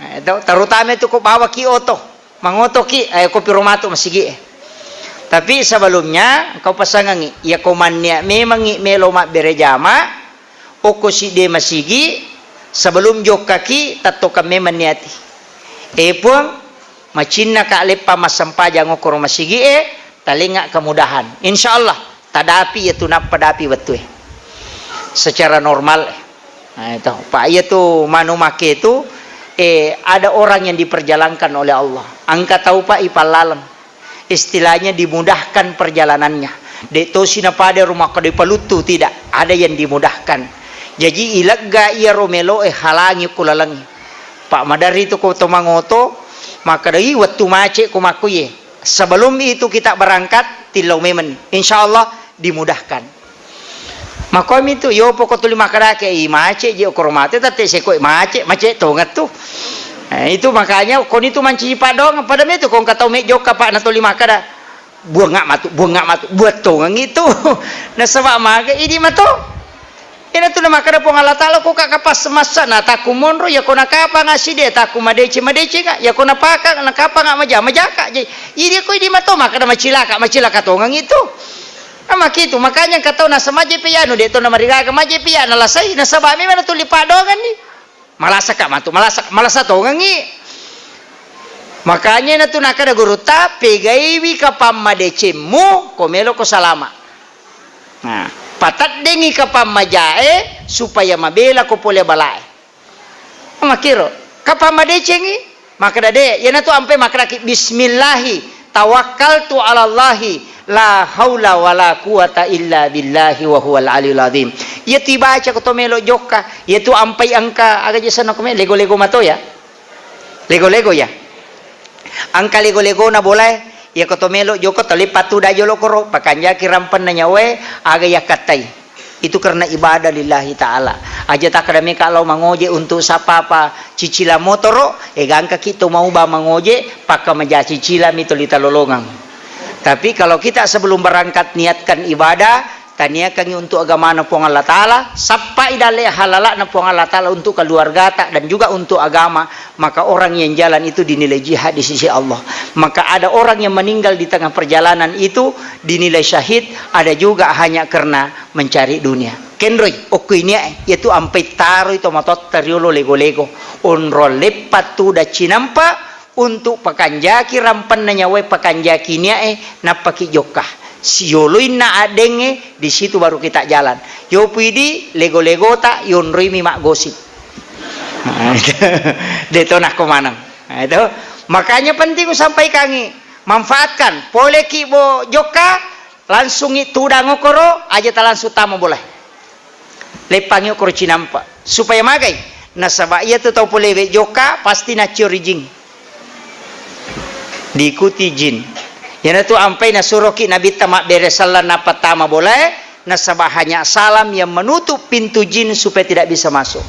Eh, to, terutama itu ko bawaki oto. Mangotoki, eh, okkopi ro matu masigi e. Tapi sebelumnya engkau pasangangi, iya ko mannia memangi melo mabbere jama, okko sidde masigi, sebelum jokkaki, tettokang memang niati. Eh, Puang, macinnaka leppa massempajang okkoro masigi e, talengnga kemudahan. Insya Allah, tadapi iyatu nappa dapi wettue. Secara normal. Nah, itu. Pak, iyatu manu make itu, eh, ada orang yang diperjalankan oleh Allah. Engka tau, Pak, ipallaleng. Istilahnya dimudahkan perjalanannya. De' tosi napada rumah kode paluttu, tidak. Ada yang dimudahkan. Jaji ilegga iyaro meloe halangi ku lalengngi. Pak, maderri tu ko to mangoto, makkeda, "Ih, wettu mace' ko makkuye." Sebelum itu kita berangkat, tillau memang. Insya Allah dimudahkan. Makomi tu, yopo ko tuli makkedake, "I, mace' je okoro mate, tette seko mace', mace' tongeng tu." Eh, itu makanya koni tu mancaji paddoangeng, pada metu ko engka tau me' jokka, Pak, na tuli makkeda, "Buangnga matu, buangnga matu, buat tongeng itu." Nasaba maga idi mato. Ina tu na makkeda Puang Allah Taala, ko ka kapas massa na takku monro, ya ko na kapang aside takku madece, madece ka, ya ko na paka na kapang maja, maja ka. Jadi, idi ko idi mato makkeda macilaka, macilaka tongeng itu. Nah, makitu, makanya engka tau nasaba majepi anu, de' to namarigaga majepi ya, nalasai, nasaba memang tuli paddoangenni. Malasaka matu, malasa, malasa tongengi. Makanya natu nakkeda gurutta, pegaiwi kapang madecemmu, ko melo ko salama. Nah, pateddengi kapang majae, supaya mabela ko pole balae. Makkiro, kapang madecengi, makkeda de', iyanatu ampe makkedaki, "Bismillahi tawakkaltu 'alallahi la haula wala quwata illa billahi wa huwal aliyul azim." Iyatu ibaca ko to melo jokka, iyatu ampai engka aga je sanna ko me-, lego-lego mato ya. Lego-lego ya. Engka lego-legona bolae, iyako to melo jokka to leppa tuda jolo koro, pakanjaki rampenna nyawae, aga yakkattai. Itu karena ibadah lillahi ta'ala. Aja takkeda meka lao mangoje untuk sapapa cicilan motoro, eh, gangkaki to mauba mangoje, pakka maja cicilan mi toli talolongang. Tapi kalau kita sebelum berangkat niatkan ibadah, taniakangi untuk agamana Puang Allah Ta'ala, sappai dalle halala'na Puang Allah Ta'ala untuk keluargata dan juga untuk agama, maka orang yang jalan itu dinilai jihad di sisi Allah. Maka ada orang yang meninggal di tengah perjalanan itu dinilai syahid, ada juga hanya karena mencari dunia. Kenroi, okko inia, yaitu ampai taroi to matotta riolo lego-lego. Onro leppa tuda cinampa untuk pakanjaki rampenna nyawae, pakanjaki niae, nappaki jokka. Sioloinna addengnge, di situ baru kita jalan. Yopuidi lego-legota, yonroimi maggosip. Nah, itu. De' to nakko maneng. Nah, itu. Makanya penting usampaikangi. Manfaatkan. Poleki bo jokka, langsungi tudang okoro, aja talangsung tama bolae. Leppangi okoro cinampa. Supaya magai. Nasaba iyatu tau polewe jokka, pasti naciori jing. Diikuti jin. Iyanatu ampai nasuroki Nabitta mabbere selleng nappa tama bolae, nasaba hanya salam yang menutup pintu jin supaya tidak bisa masuk.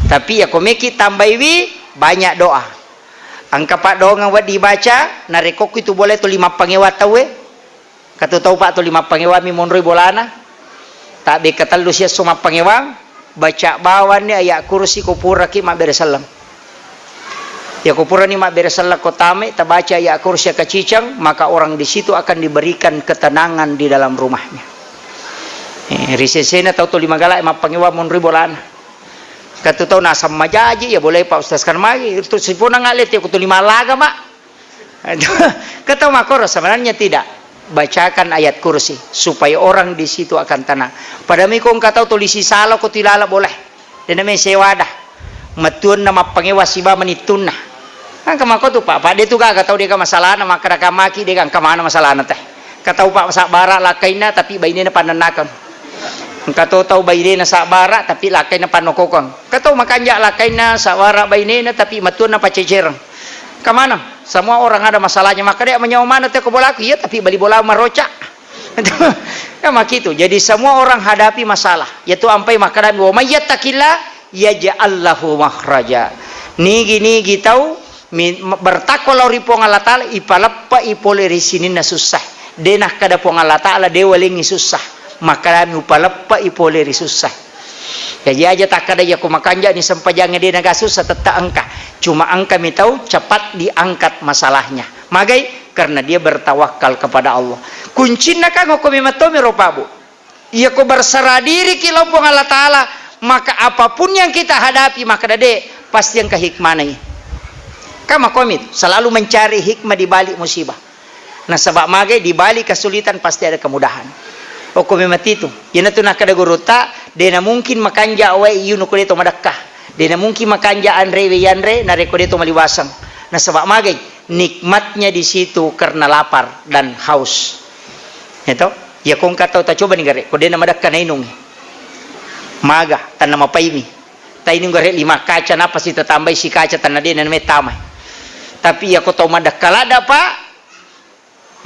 Tapi yako meki tambaiwi, banyak doa. Engka paddoangeng wedding ibaca, narekko itu bolae tuli mappangewa tauwe. Katu tau, Pak, tuli mappangewammi monroi bolana. Tabbekka tellu siesso mappangewang, baca bawanni ayat kursi ko puraki mabbere selleng. Ya ko purani mabbere selleng ko tame, tabaca ayat kursi akaciceng, maka orang di situ akan diberikan ketenangan di dalam rumahnya. Eh, ri sesena tau tuli magala mappangewang monroi bolana. Katu tau naseng majaji, ya boleh Pak Ustaz kan magi, itu sipona ngale te ko tuli malaga, Mak. Kata makoro, sebenarnya tidak. Bacakan ayat kursi supaya orang di situ akan tenang. Pada miko engka tau tulisi sala ko tilala boleh. Dena me sewa dah. Matuanna mappangewa siba menittunna. Engka mako tu, Pak, Pak, de tu gaga tau deka masalahna, makkada kamaki deka engka mana masalahna teh. Katau, Pak, sabbara lakkainna tapi bainena pannennakeng. Engka to tau bainena sabbara tapi lakkainna pannokokeng. Engka to makanja lakkainna sabbara bainena tapi matuanna pacecereng. Engka maneng, semua orang ada masalahnya. Makkeda menyawa mana teko bolaku, iya tapi bali bola maroca. Ya makitu. Jadi semua orang hadapi masalah. Yaitu ampai makkedami, "Wa may yattaqillah yaj'al lahu makhraja." Nigi-nigi tau mi-, bertakwa lao ri Puang Allah Taala, ipaleppe'i pole ri sininna sussa. De nakkeda Puang Allah Taala, de walengngi sussa. Makkedami, "Upaleppe'i pole ri sussa." Jaji aja takkeda, "Iya ko makanja'ni sempajangnge de naga sussa," tette engka. Cuma engka mi tau cepat diangkat masalahnya. Magai? Karena dia bertawakal kepada Allah. Kuncinna kan okko memang tommi ro, Pak Bu. Iya ko berserah diriki lao Puang Allah Taala, maka apapun yang kita hadapi, maka dade pasti engka hikmana. Kama komi selalu mencari hikmah di balik musibah. Nasaba magai, di balik kesulitan pasti ada kemudahan. Okko memang titu. Iyanatu nakkeda gurutta, de na mungkin makanja wae iyunu ko de to madekka. De na mungkin makanja anre we yanre narekko de to maliwaseng. Nasaba magai, nikmatnya di situ karena lapar dan haus. Ya to? Ya ko engka tau tacoba ni gare, ko de na madekka nainungi. Maga, tanna mapaimi. Tainung gare lima kaca, napasi tatambai si kaca, tanna de na mettamai. Tapi iya ko tau madekka ladda, Pak,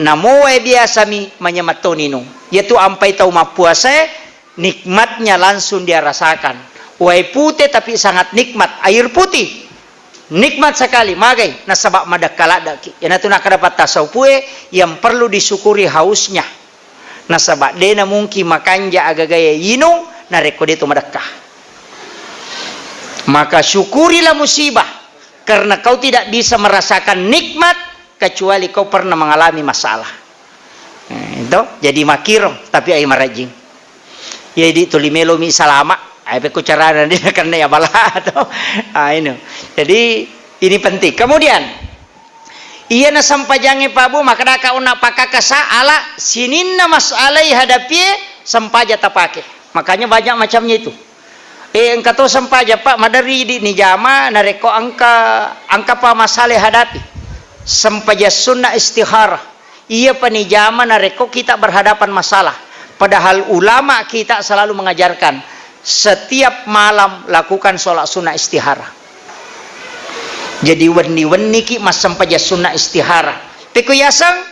namo wae biasa mi manyameng to ninung. Iyatu ampai tau mappuasae, nikmatnya langsung dia rasakan. Wae pute tapi sangat nikmat, air putih. Nikmat sekali, magai, nasaba madekka laddaki. Iyanatu nakkeda pattasaupue, yang perlu disyukuri hausnya. Nasaba de na mungkin makanja agagae inung narekko de to madekka. Maka syukurilah musibah, karena kau tidak bisa merasakan nikmat kecuali kau pernah mengalami masalah. Eh, itu jadi makiro, tapi ai marajing. Jadi tuli melomi salama, ai pekko carana de nakenna ya bala to. Ah, ini. Jadi ini penting. Kemudian, iyana sempajangnge, Pak Bu, makkedaka onna pakkakasa ala sininna masalah hadapie sempaja tapake. Makanya banyak macamnya itu. Eh, engka to sempaja, Pak, maderri idi ni jama narekko engka, engka pa masalah hadapi. Sempaja sunna istihara. Iya pa ni jama narekko kita berhadapan masalah. Padahal ulama kita selalu mengajarkan setiap malam lakukan sholat sunnah istihara. Jadi wenni-wenniki massempajang sunna istihara. Pekko yaseng,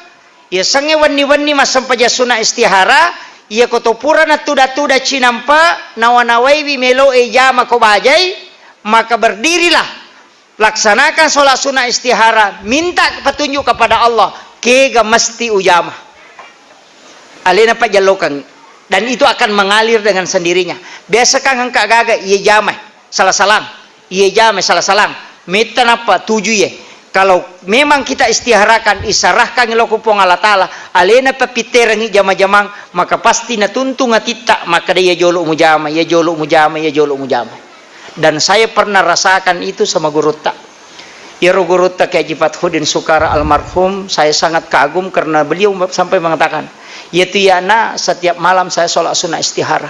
yasengnge wenni-wenni massempajang sunna istihara, iya ko to pura natuda-tuda cinampa nawa-nawaiwi melo e jama ko bajai, maka berdirilah, laksanakan sholat sunnah istihara, minta petunjuk kepada Allah, kega mesti ujama. Alena pajallokang, dan itu akan mengalir dengan sendirinya. Biasa kan engka gaga, iya jamai, salah-salang. Iya jamai, salah-salang. Metta nappa tuju iye. Kalau memang kita istiharakan, isarahkan ilo ku Puang Allah Taala, alena papitterengi jama-jamang, maka pasti natuntung atitta, maka dia jolo mujama, iya jolo mujama, iya jolo mujama. Dan saya pernah rasakan itu sama gurutta. Iyaro gurutta Kiai Haji Fathuddin Sukara almarhum, saya sangat kagum karena beliau sampai mengatakan, "Yaitu yana setiap malam saya sholat sunnah istihara.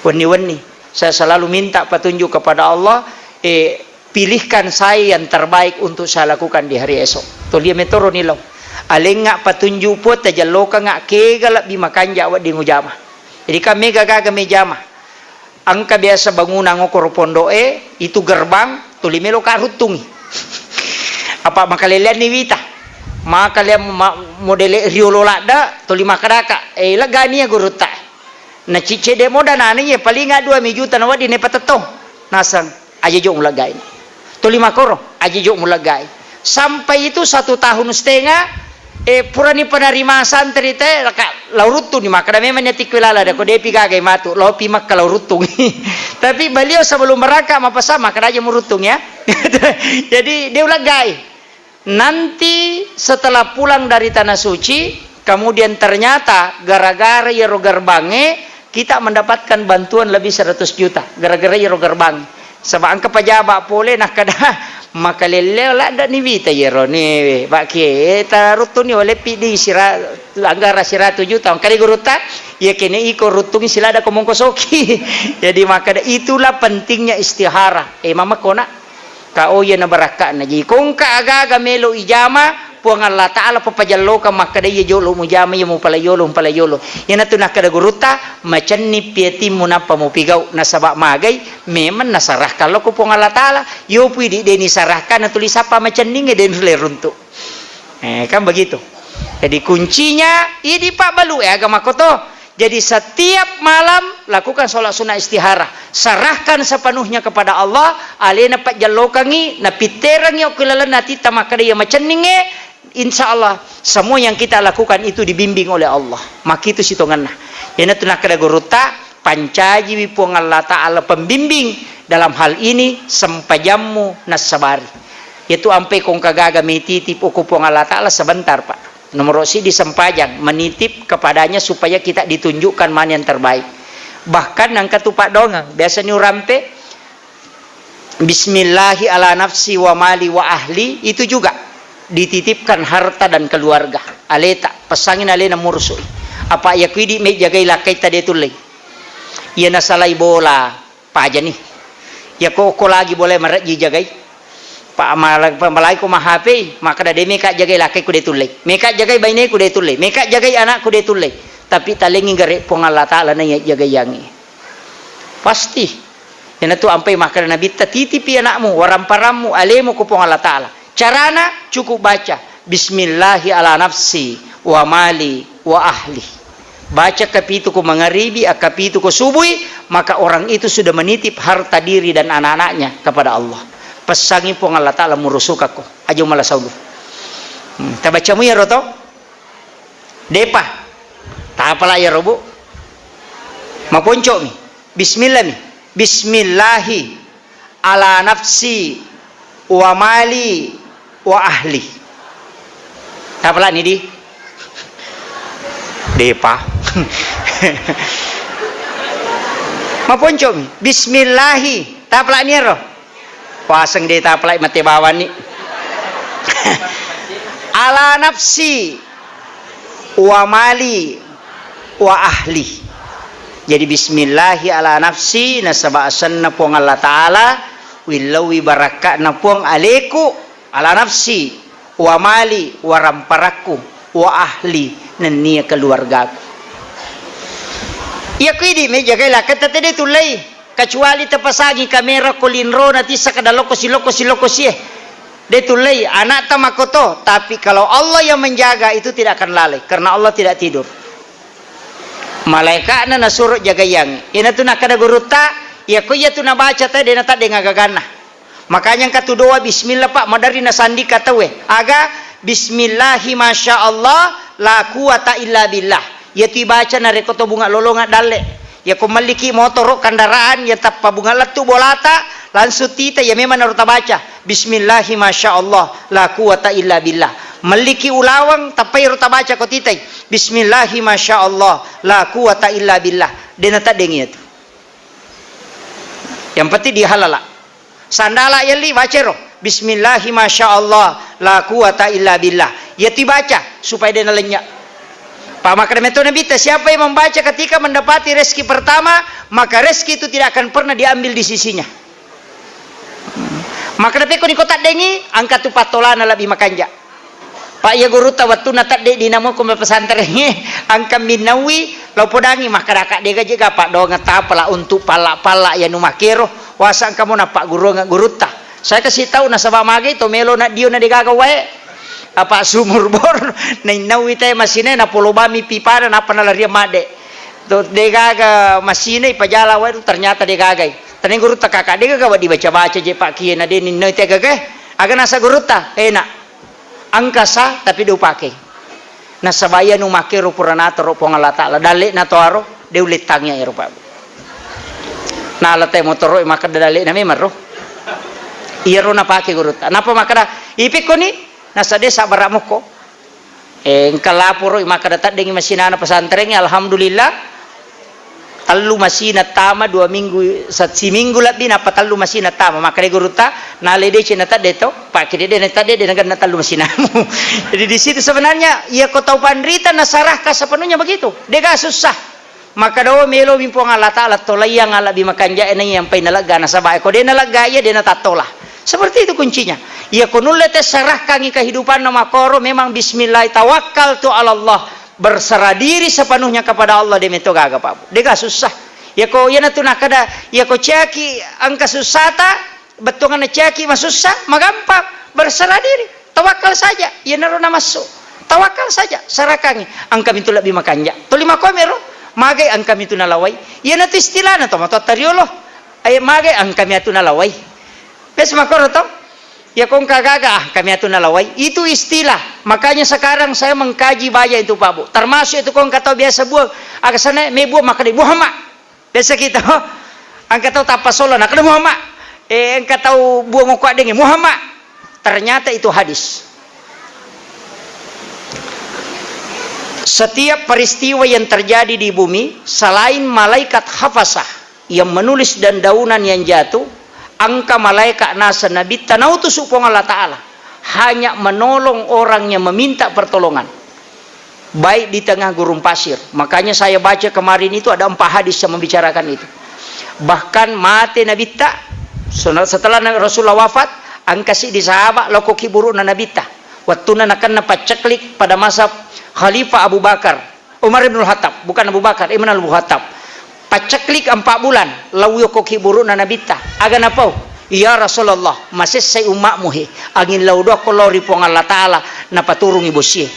Wenni-wenni saya selalu minta petunjuk kepada Allah, eh, pilihkan saya yang terbaik untuk saya lakukan di hari esok." Tuli metoro nilau. Alengnga petunjuk pun tajallokanga kega lebbi makanja wedding ujama. Jadi kan mega gaga mejama. Engka biasa bangunang okoro pondo'e, itu gerbang, tuli melo ka ruttungi. Apa makaleleanni wita. Makaleang ma-, modele riolo ladda, tuli makkedaka, "Eh, legani ya gurutta." Na cicede moda nani ye, palinga dua mi juta na wedding ne patettong. Naseng, aja jo muleggai. Tuli makoro, aja jo muleggai. Sampai itu satu tahun setengah, eh, purani penerimaan santri te, raka, lao ruttung ni, makkeda memang niatikku lala, dako depi gagai matu, lao pi Makka lao ruttung. Tapi beliau sebelum berangkat mapasa, makkeda aja muruttung ya. Jadi, dia uleggai. Nanti setelah pulang dari Tanah Suci, kemudian ternyata gara-gara iyaro gerbangnge, kita mendapatkan bantuan lebih seratus juta. Gara-gara iyaro gerbang. Saba engka pajaba pole nakkeda, "Makalelleo ladda ni wita iyaro ni, Pak Kiai, taruttunni oleh pidi sira-, anggara siratu juta." Engka di gurutta, iya kene iko ruttungi silada ko mongkosoki. Jadi makkeda itulah pentingnya istihara. Eh, mama kona. Ka, oh, iyana barakka'na. Jadi, ko engka aga-aga melo ijama, Puang Allah Ta'ala papajallokang makkeda, "Iya jolo mujama, iya mupalai yolo, mupalai yolo." Iyanatu nakkeda gurutta, "Macenning pi atimmu nappa mupigau, nasaba magai memang nasarahkan lao ko Puang Allah Ta'ala. Yopu idi de nisarahkan, natuli sappa macenningnge, de nulle runtu." Eh, kan begitu. Jadi kuncinya idi pabbalu e agama koto. Jadi, setiap malam lakukan sholat sunnah istikharah. Serahkan sepenuhnya kepada Allah, alena pajjallokangngi, napitterangngi okko lalenna atitta makkeda iya macenningnge, insya Allah semua yang kita lakukan itu dibimbing oleh Allah. Makitu sitongenna. Iyanatu nakkeda gurutta, pancajiwi Puang Allah Ta'ala pembimbing dalam hal ini, sempajammu nassabari. Yaitu ampe ko engka gaga mititip okko Puang Allah Ta'ala sebentar, Pak. Nomoro siddi sempajang, menitip kepadanya supaya kita ditunjukkan mana yang terbaik. Bahkan engka tu paddoangeng, biasa ni urampe, "Bismillahi ala nafsi wa mali wa ahli," itu juga dititipkan harta dan keluarga. Aleta, pessangi alena murusui. Apa iya ku idi mejjagai lakkaitta de tullei. Iya nasalai bola, pajani. Yako ko lagi boleh marejji jagai. Pa-, mala-, pa-, malai ko ma H P, makkeda de meka jagai lakkaiku de tullei. Meka jagai baineku de tullei. Meka jagai anakku de tullei. Tapi talengngi gare Puang Allah Ta'ala na iya jagaiangngi. Pasti. Iyanatu ampai makkeda Nabitta, "Titipi anakmu, waramparammu, alemu ko Puang Allah Ta'ala." Carana cukup baca, "Bismillahi ala nafsi wa mali wa ahli." Baca kapitu ko mangaribi, akkapitu ko subui, maka orang itu sudah menitip harta diri dan anak-anaknya kepada Allah. Pessangi Puang Allah Ta'ala murusukakko. Ajo mala saulu. Hmm, tabacamu iyaro to? Depa. Tapala iyaro, Bu. Maponcomi. Bismillah mi. Bismillahi ala nafsi wa mali wa ahli. Tapalani di? Depa. Maponcomi. Bismillahi. Tapalani ero. Waseng de tapalai mate bawanni. Ala nafsi wa mali wa ahli. Jadi, bismillahi ala nafsi, nasaba asenna Puang Allah Ta'ala, willauwi barakka'na Puang aleku, ala nafsi, wa mali, waramparakku, wa ahli, nennia keluargaku. Iya ku idi me jagai lakketta tede tullei, kecuali tapasangi kamera ko linrona tissa kada lokkosi, lokkosi, lokkosi e. De tullei, anakta makkoto, tapi kalau Allah yang menjaga itu tidak akan lalai, karena Allah tidak tidur. Malaika'na nasuro jagaiangngi. Iyanatu nakkeda gurutta, iyako iyatu nabaca tau de nataddeng agaganna. Makanya engka tu doa bismillah, Pak, maderri nasandika tauwe. Aga? Bismillahi masya Allah, la quwata illa billah. Iyatu ibaca narekko to bunga lolonga dalle. Iyako melliki motoro, kendaraan, iya tappa bunga lettu bolata, langsung tita, iya memang naro tabaca. Bismillahi masya Allah, la quwata illa billah. Melliki ulaweng, tappai ro tabaca ko titai. Bismillahi masya Allah, la quwata illa billah. De nataddeng iyatu. Yang penting dihalala. Sandala yelli, bacero. Bismillahi masya Allah, la quwata illa billah. Iyatu ibaca supaya de nalenya. Pa makkeda metto Nabitta, siapa yang membaca ketika mendapati rezeki pertama, maka rezeki itu tidak akan pernah diambil di sisinya. Makkeda pekko niko taddengi, angka tu pattolana lebih makanja. Pa iya gurutta wettunna tedde dinamo ko pesantrengnge, angka minnauwi lao podangi makkeda, "Kak, dega jega paddoangeng tapala untuk palla-palla iya nu makkero, wasa engka mo nappagguruangeng gurutta." Saya kasi tau nasaba magai to melo na dio na degaga wae. Apa sumur bor, nainnauwi te masine napolo bami pipana nappa nalariang madde. To degaga masine ipajala wae tu ternyata degagai. Tani gurutta, "Kaka, degaga wedding baca-baca je pakkie na de ninnoi te gagae." Aga nasa gurutta, "Enak." Engka sa, tapi de upake. Nasaba iya nu makkero pura natoro Puang Allah Ta'ala. Dalle'na toaro, de ulettangi ero, Pak. Nala te motoro makkeda dalle'na memang ro. Iyaro napake gurutta. Napa makkeda, "Ipekkoni?" Nasa de sabbara mokko. Eh, engka laporo makkeda taddengi masinana pesantrengnge, alhamdulillah. Tellu masina tama, dua minggu, sa-, siminggu lebbi, nappa tellu masina tama. Makkeda gurutta, nale deceng na tadde to, pakkeda de na tadde, de nagenna tellu masinamu. Jadi di situ sebenarnya, iya ko tau panrita nasarahkan sepenuhnya begitu. Dega susah. Makkeda, "Oh, melomi Puang Allah Ta'ala tolaiang lebbi makanja'e na iya mpai nalegga nasaba ko de nalegga iya de natattola." Seperti itu kuncinya. Iya ko nulle tessarahkangi kehidupanna makkoro, memang bismillah, tawakkaltu ala Allah, berserah diri sepenuhnya kepada Allah, de' metto gaga, Pak Bu. De' ga susah. Iya ko, iyanatu nakkeda, iya ko ciaki engka sussata, bettuanganna ciaki masussa, magampang, berserah diri. Tawakkal saja, iyanaro namassu. Tawakkal saja, sarakangi. Engkami tu lebbi makanja. Tuli makomero, magai engkami tu nalawai. Iyanatu istilahna tomatoatta riolo. Eh, magai engkami atu nalawai. Biasa makkoro to? Iya ko engka gaga, ah, kami atu nalawai. Itu istilah. Makanya sekarang saya mengkaji banyak itu, Pak Bu. Termasuk itu ko engka tau biasa buang. Aga sana me buang makkeda Muhammad. Biasa kita, engka tau tappa solo, nakkeda Muhammad. Eh, engka tau buang okko addenge, Muhammad. Ternyata itu hadis. Setiap peristiwa yang terjadi di bumi, selain malaikat hafasah yang menulis dan daunan yang jatuh, engka malaikat naseng nabitta nautusu Puang Allah Ta'ala, hanya menolong orang yang meminta pertolongan, baik di tengah gurun pasir. Makanya saya baca kemarin itu ada empat hadis yang membicarakan itu. Bahkan mate nabitta, setelah Rasulullah wafat, engka siddi sahabat lokko kiburu'na nabitta. Wettunna nakenna pacceklik pada masa Khalifah Abu Bakar, Umar ibnul Khattab, bukan Abu Bakar, Umar ibnul Khattab. Pacceklik empat bulan, lao yokko kiburu'na nabitta. Aga napau? Ya Rasulullah, masessai umma'mu he. Angin lao doakko lao ri Puang Allah Ta'ala, napaturungi bosie.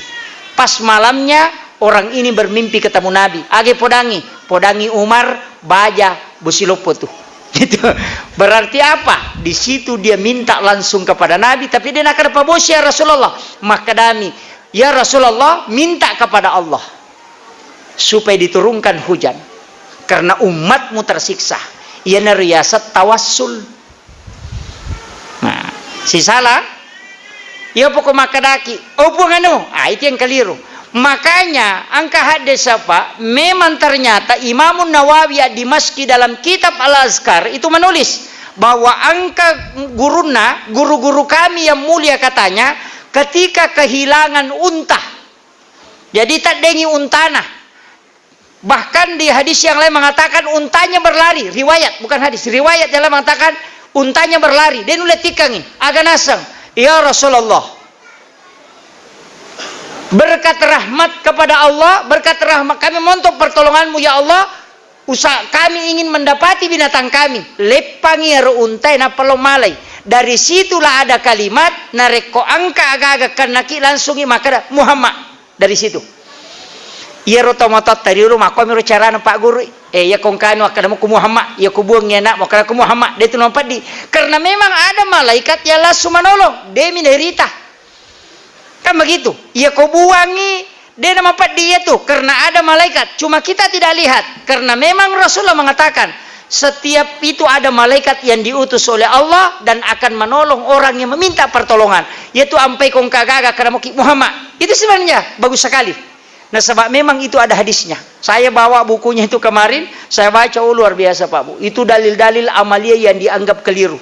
Pas malamnya, orang ini bermimpi ketemu Nabi. Aga podangi? Podangi Umar, baja, bosi loppo tu. Gitu. Berarti apa? Di situ dia minta langsung kepada Nabi, tapi de' nakkeda pabosi, ya Rasulullah. Makkedami, ya Rasulullah, minta kepada Allah supaya diturunkan hujan karena umatmu tersiksa. Iyanaro riaseng tawassul. Nah, sisala, iya poko makkedaki, "Oh, Puang anu," ah, itu yang keliru. Makanya, engka hadis apa, memang ternyata Imamun Nawawi Ad-Dimasyqi dalam kitab Al-Azkar itu menulis bahwa engka gurunna, guru-guru kami yang mulia katanya, ketika kehilangan unta, jadi taddengi untana, bahkan di hadis yang lain mengatakan untanya berlari, riwayat, bukan hadis, riwayat yang lain mengatakan untanya berlari, de' nulle tikkangi, aga naseng, "Ya Rasulullah, berkat rahmat kepada Allah, berkat rahmat kami montok pertolonganmu, ya Allah, usa-, kami ingin mendapati binatang kami." Leppangi ero untae, nappa lao malai. Dari situlah ada kalimat, narekko engka aga-aga kennaki, langsungi makkeda, "Muhammad." Dari situ. Iyaro tomatoatta riolo makkuamiro carana, Pak Guru. Eh, iya ko engkanu akkeda muku Muhammad, iya ko buangngi anakmu akkeda ku Muhammad, de' tu nampeddi. Karena memang ada malaikat yang langsung menolong, de' mi nairita. Kan begitu. Iya ko buangngi, de' namapeddi iya tu, karena ada malaikat. Cuma kita tidak lihat. Karena memang Rasulullah mengatakan, setiap itu ada malaikat yang diutus oleh Allah dan akan menolong orang yang meminta pertolongan. Yaitu ampai ko engka gaga, akkeda muki Muhammad. Itu sebenarnya bagus sekali. Nasaba memang itu ada hadisnya. Saya bawa bukunya itu kemarin, saya baca, oh, luar biasa, Pak Bu. Itu dalil-dalil amaliyah yang dianggap keliru.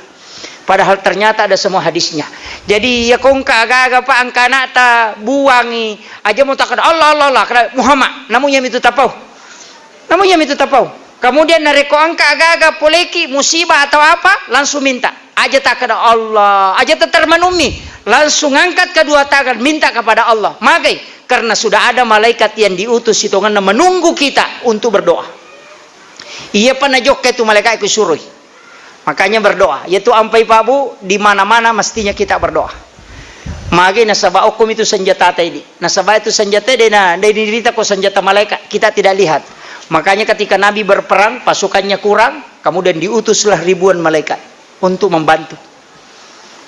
Padahal ternyata ada semua hadisnya. Jadi, iya ko engka aga-aga, Pak, engka anakta buangngi, aja mo takkeda, "Allah, Allah, Allah," kada Muhammad. Namu iya mitu tapau. Namu iya mitu tapau. Kemudian narekko engka aga-aga poleki, musibah atau apa, langsung minta. Aja takkeda Allah, aja tatermanummi. Langsung angkat kedua tangan, minta kepada Allah. Magai? Karena sudah ada malaikat yang diutus sitongenna menunggu kita untuk berdoa. Iyapa najokka itu malaikat ku suroi. Makanya berdoa. Yaitu ampai, Pak Bu, di mana-mana mestinya kita berdoa. Magai? Nasaba okkomi tu senjatata idi. Nasaba itu senjata de' na, de' dirita ko senjata malaikat. Kita tidak lihat. Makanya ketika Nabi berperang, pasukannya kurang, kemudian diutuslah ribuan malaikat untuk membantu.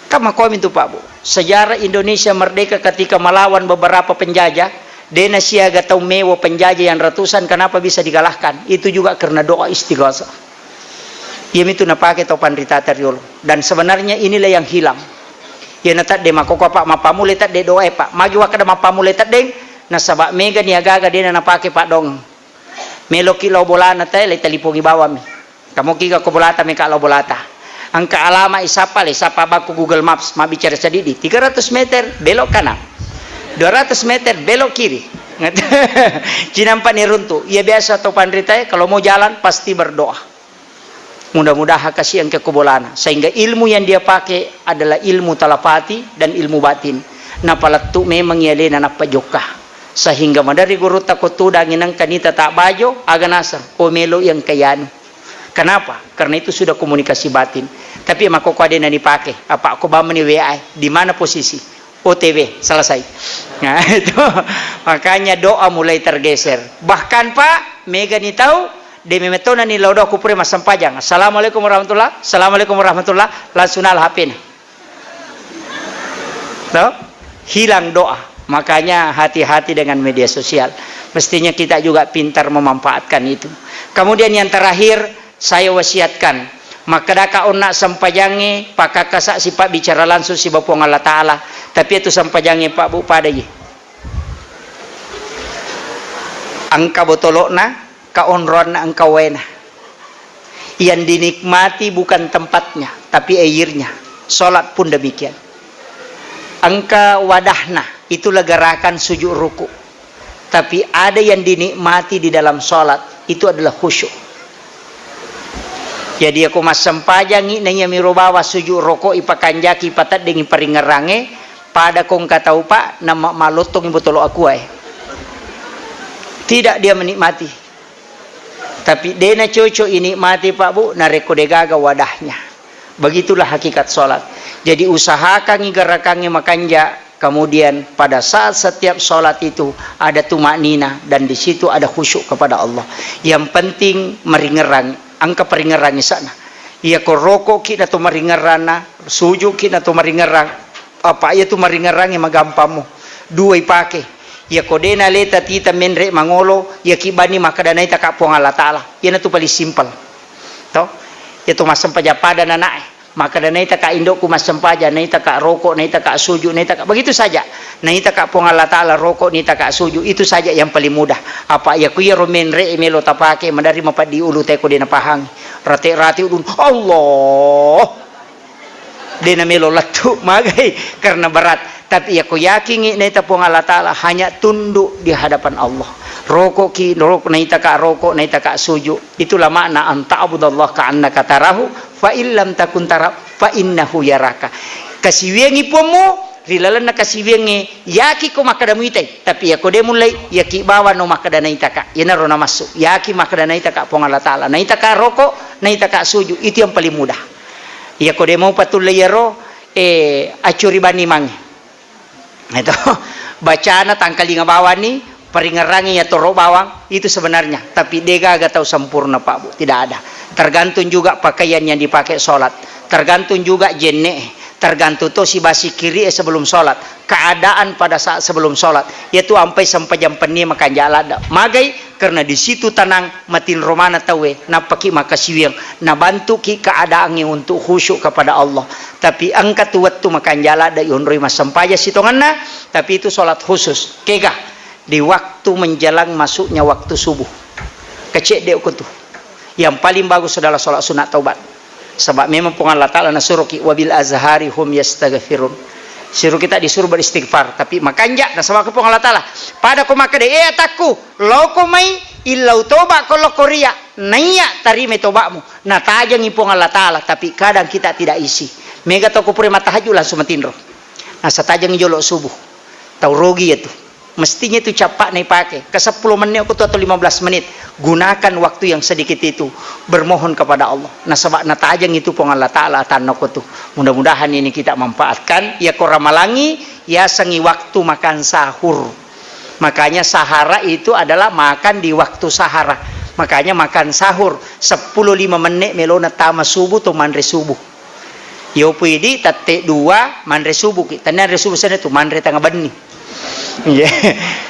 Kan makomi tu, Pak Bu. Sejarah Indonesia merdeka ketika melawan beberapa penjajah, de' nasiaga tau mewa penjajah yang ratusan, kenapa bisa dikalahkan? Itu juga karena doa istighasah. Iya mitu napake tau panritata riolo. Dan sebenarnya inilah yang hilang. Iyana tadde makkokko, Pak, mappammulai tadde doae, Pak. Magi wakkeda mappammulai teddeng, nasaba mega ni agaga de'na napake, Pak, dong. Meloki lao bolana tae, le talipongi bawammi. Kamoki ga ko bolata, meka lao bolata. Engka alama isappa, le sappa bakku Google Maps, mabbicara sedidi, tiga ratus meter belok kanan. Dua ratus meter belok kiri. Cinampa ni runtu. Iya biasa tau panritae, kalau mau jalan pasti berdoa. Mudah-mudahan kasi engka ko bolana. Sehingga ilmu yang dia pakai adalah ilmu talapati dan ilmu batin. Napalettu memang alena nappa jokka. Sehingga maderri gurutta ko tudangi nengka nita tak bajo, aga naseng, oh melo yang kayanu. Kenapa? Karena itu sudah komunikasi batin. Tapi mako ko adena ni pakai, apa ko bamani W A, di mana posisi? O T W, selesai. Nah, itu makanya doa mulai tergeser. Bahkan, Pak, mega ni tau, de memetona ni lao doa kupure massempajang. Assalamualaikum warahmatullah. Assalamualaikum warahmatullah. Langsung nala H P-na. Toh? Hilang doa. Makanya hati-hati dengan media sosial. Mestinya kita juga pintar memanfaatkan itu. Kemudian yang terakhir, saya wasiatkan, makkedaka onna sempajangnge, pakakkasa sipabbicara langsung siba Puang Allah Ta'ala. Tapi itu sempajangnge, Pak Bu, pada ye. Engka botolo'na, ka onroanna engka waena. Yang dinikmati bukan tempatnya, tapi airnya. Salat pun demikian. Engka wadahna, itulah gerakan sujud ruku. Tapi ada yang dinikmati di dalam salat, itu adalah khusyuk. Jadi, ako massempajangi, naiya miro bawa sujud roko, ipakanjaki, ipateddengi paringngerangnge, pada kongka tau, Pak, nama malottongi botolo aquae. Tidak dia menikmati. Tapi dena cocok inikmati, Pak Bu, narekko degaga wadahnya. Begitulah hakikat sholat. Jadi usahakangi gerakannya makanja, kemudian pada saat setiap sholat itu ada tumakninah dan di situ ada khusyuk kepada Allah. Yang penting meringerang, engka peringerang isana. Iya ko roko ki na to maringerang na, suju ki na to maringerang, apa iya tu maringerang magampammu. Dua ipake. Iya ko dena leta tita menre mangolo, iya ki bani makkeda naita ka Puang Allah Ta'ala. Iya na tu paling simpel. To? Iya tu massempajang pada nanae. Makkeda naita ka indokku massempajang, naita ka roko, naita ka suju, naita ka, begitu saja. Naita ka Puang Allah Ta'ala roko, naita ka suju, itu saja yang paling mudah. Apa iya ku iya ro menre melo tapake, madari mapaddi ulu teko dena pahang. Rate-rate ulun, Allah. Dena melo lettu, magai, karena berat. Tapi iya ko yakingi naita Puang Allah Ta'ala hanya tunduk di hadapan Allah. Roko ki, roko, naita ka roko, naita ka suju. Itulah makna an ta'budallaha ka'annaka tarahu, fa illam takun tara, fa innahu yaraka. Kasiwiangi Puammu, ri lalenna kasiwiangnge, yaki ko makkeda muitai, tapi iya ko de mullei, yaki bawa no makkeda naita ka. Iyanaro namassu, yaki makkeda naita ka Puang Allah Ta'ala, naita ka roko, naita ka suju, itu yang paling mudah. Iya ko de mau patulle iyaro, eh, accuri bani mangi. Itu bacana tangkalinga bawani, paringerangi ya toro bawang, itu sebenarnya. Tapi degaga tau sempurna, Pak Bu, tidak ada. Tergantung juga pakaian yang dipakai sholat, tergantung juga jenne, tergantung to si basi kiri sebelum sholat, keadaan pada saat sebelum sholat. Yaitu ampai sempajang penni makanja ladda. Magai, karena di situ tenang, matinro mana tauwe, nappaki makasiwiang, nabantuki keadaannya untuk khusyuk kepada Allah. Tapi engka tu wettu makanja ladda yonroi massempajang sitongenna, tapi itu sholat khusus. Kega? Di waktu menjelang masuknya waktu subuh. Kecedde ko tu. Yang paling bagus adalah sholat sunat taubat. Sebab memang Puang Allah Ta'ala nasuroki, "Wabil azhari hum yastaghfirun." Suruh kita disuruh beristighfar, tapi makanja nasabaka Puang Allah Ta'ala. Pada ko makkeda, "Eh, atakku, loko mai, illau toba ko loko ria, naiya tarima tobamu." Natajangi Puang Allah Ta'ala, tapi kadang kita tidak isi. Mega toko pura matahajud langsung matinro. Nasatajangi jolo subuh. Tau rogi ya tu. Mestinya itu cappa'na ipake. Ke sepuluh menit ko tu atau lima belas menit. Gunakan waktu yang sedikit itu bermohon kepada Allah. Nasaba natajang itu Puang Allah Ta'ala atanna ko tu. Mudah-mudahan ini kita manfaatkan. Iya ko ramalangi, yasengi waktu makan sahur. Makanya sahara itu adalah makan di waktu sahara. Makanya makan sahur sepuluh lima menit melona tama subuh tu manre subuh. Yopu idi tette dua manre subuh ki. Tania anre subuh sana tu manre tengah benni. Iya.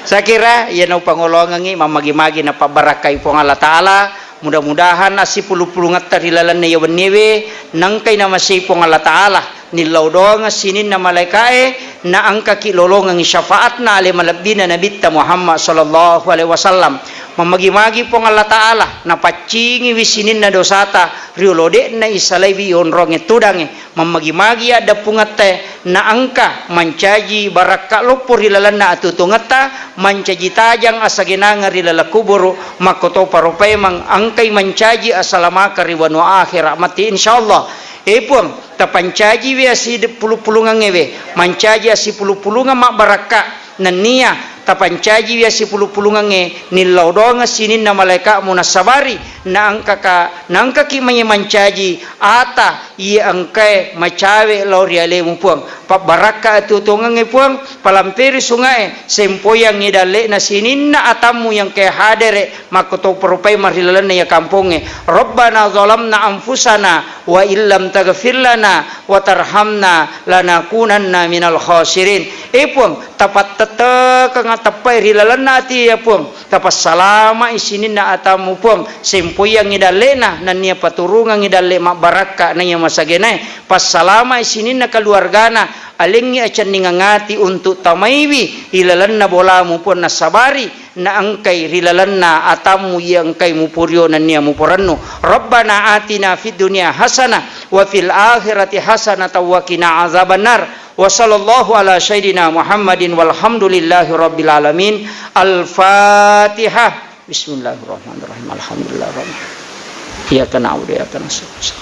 Saya kira iya nau pangolongangi mamagi-magi napabarakai Puang Allah Ta'ala. Mudah-mudahan asipulu-pulungetta ri lalenna iya wenniwe nengkai namasei Puang Allah Ta'ala. Nillau doangeng sininna malaika'e, naengkaki lolongengngi syafaatna ale malebbina Nabitta Muhammad sallallahu alaihi wasallam. Mammagi-magi Puang Allah Ta'ala, napaccingiwi sininna dosata, riolo de'na isalaiwi onrongnge tudangnge. Mammagi-magi addeppungetta, naengka mancaji barakka loppo ri lalenna atuo-tuongetta, mancaji tajang asagenangeng ri laleng kuburu, makkotoparo paimeng engkai mancaji asalamakeng ri wanua akhera matti, insyaallah. E Puang, tapancajiwi asipulu-pulungengnge we, mancaji asipulu-pulungeng mabbarakka, nennia tapancajiwi asipulu-pulungengnge, nillau doangeng sininna malaika'mu nassabari, naengkaka, naengkaki mai mancaji ata iya engkae macawe lao ri alemu Puang. Pabbarakka atuo-tuongengnge Puang, palamperi sungae, sempoyangngi dalle'na sininna atammu iya engkae hadere, makkotoparo paimeng ri lalenna iya kampongnge. Rabbana zalamna anfusana wa illam taghfir lana wa tarhamna lanakunanna minal khasirin. E Puang, tapattettekeng teppai ri lalenna ati ya Puang. Tapassalama'i sininna atammu Puang, sempoyangngi dalle'na, nennia paturungengngi dalle mabbarakka naiya masagenae. Passalama'i sininna keluargana, alengngi acenningang ati untuk tamaiwi ri lalenna bolamu Puang, nassabari naengkai ri lalenna atammu iya engkai muporio nennia muporennu. Rabbana atina fid dunya hasanah wa fil akhirati hasanatan wa qina azabannar. Wa sallallahu ala sayyidina Muhammadin walhamdulillahi rabbil alamin. Al-Fatihah. Bismillahirrahmanirrahim. Alhamdulillahirabbil alamin. Iyyaka na'budu wa iyyaka nasta'in.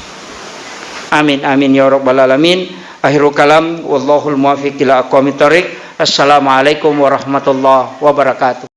Amin, amin ya rabbal alamin. Akhirul kalam, wallahul muwaffiq ila aqwamit thariq. Assalamualaikum warahmatullahi wabarakatuh.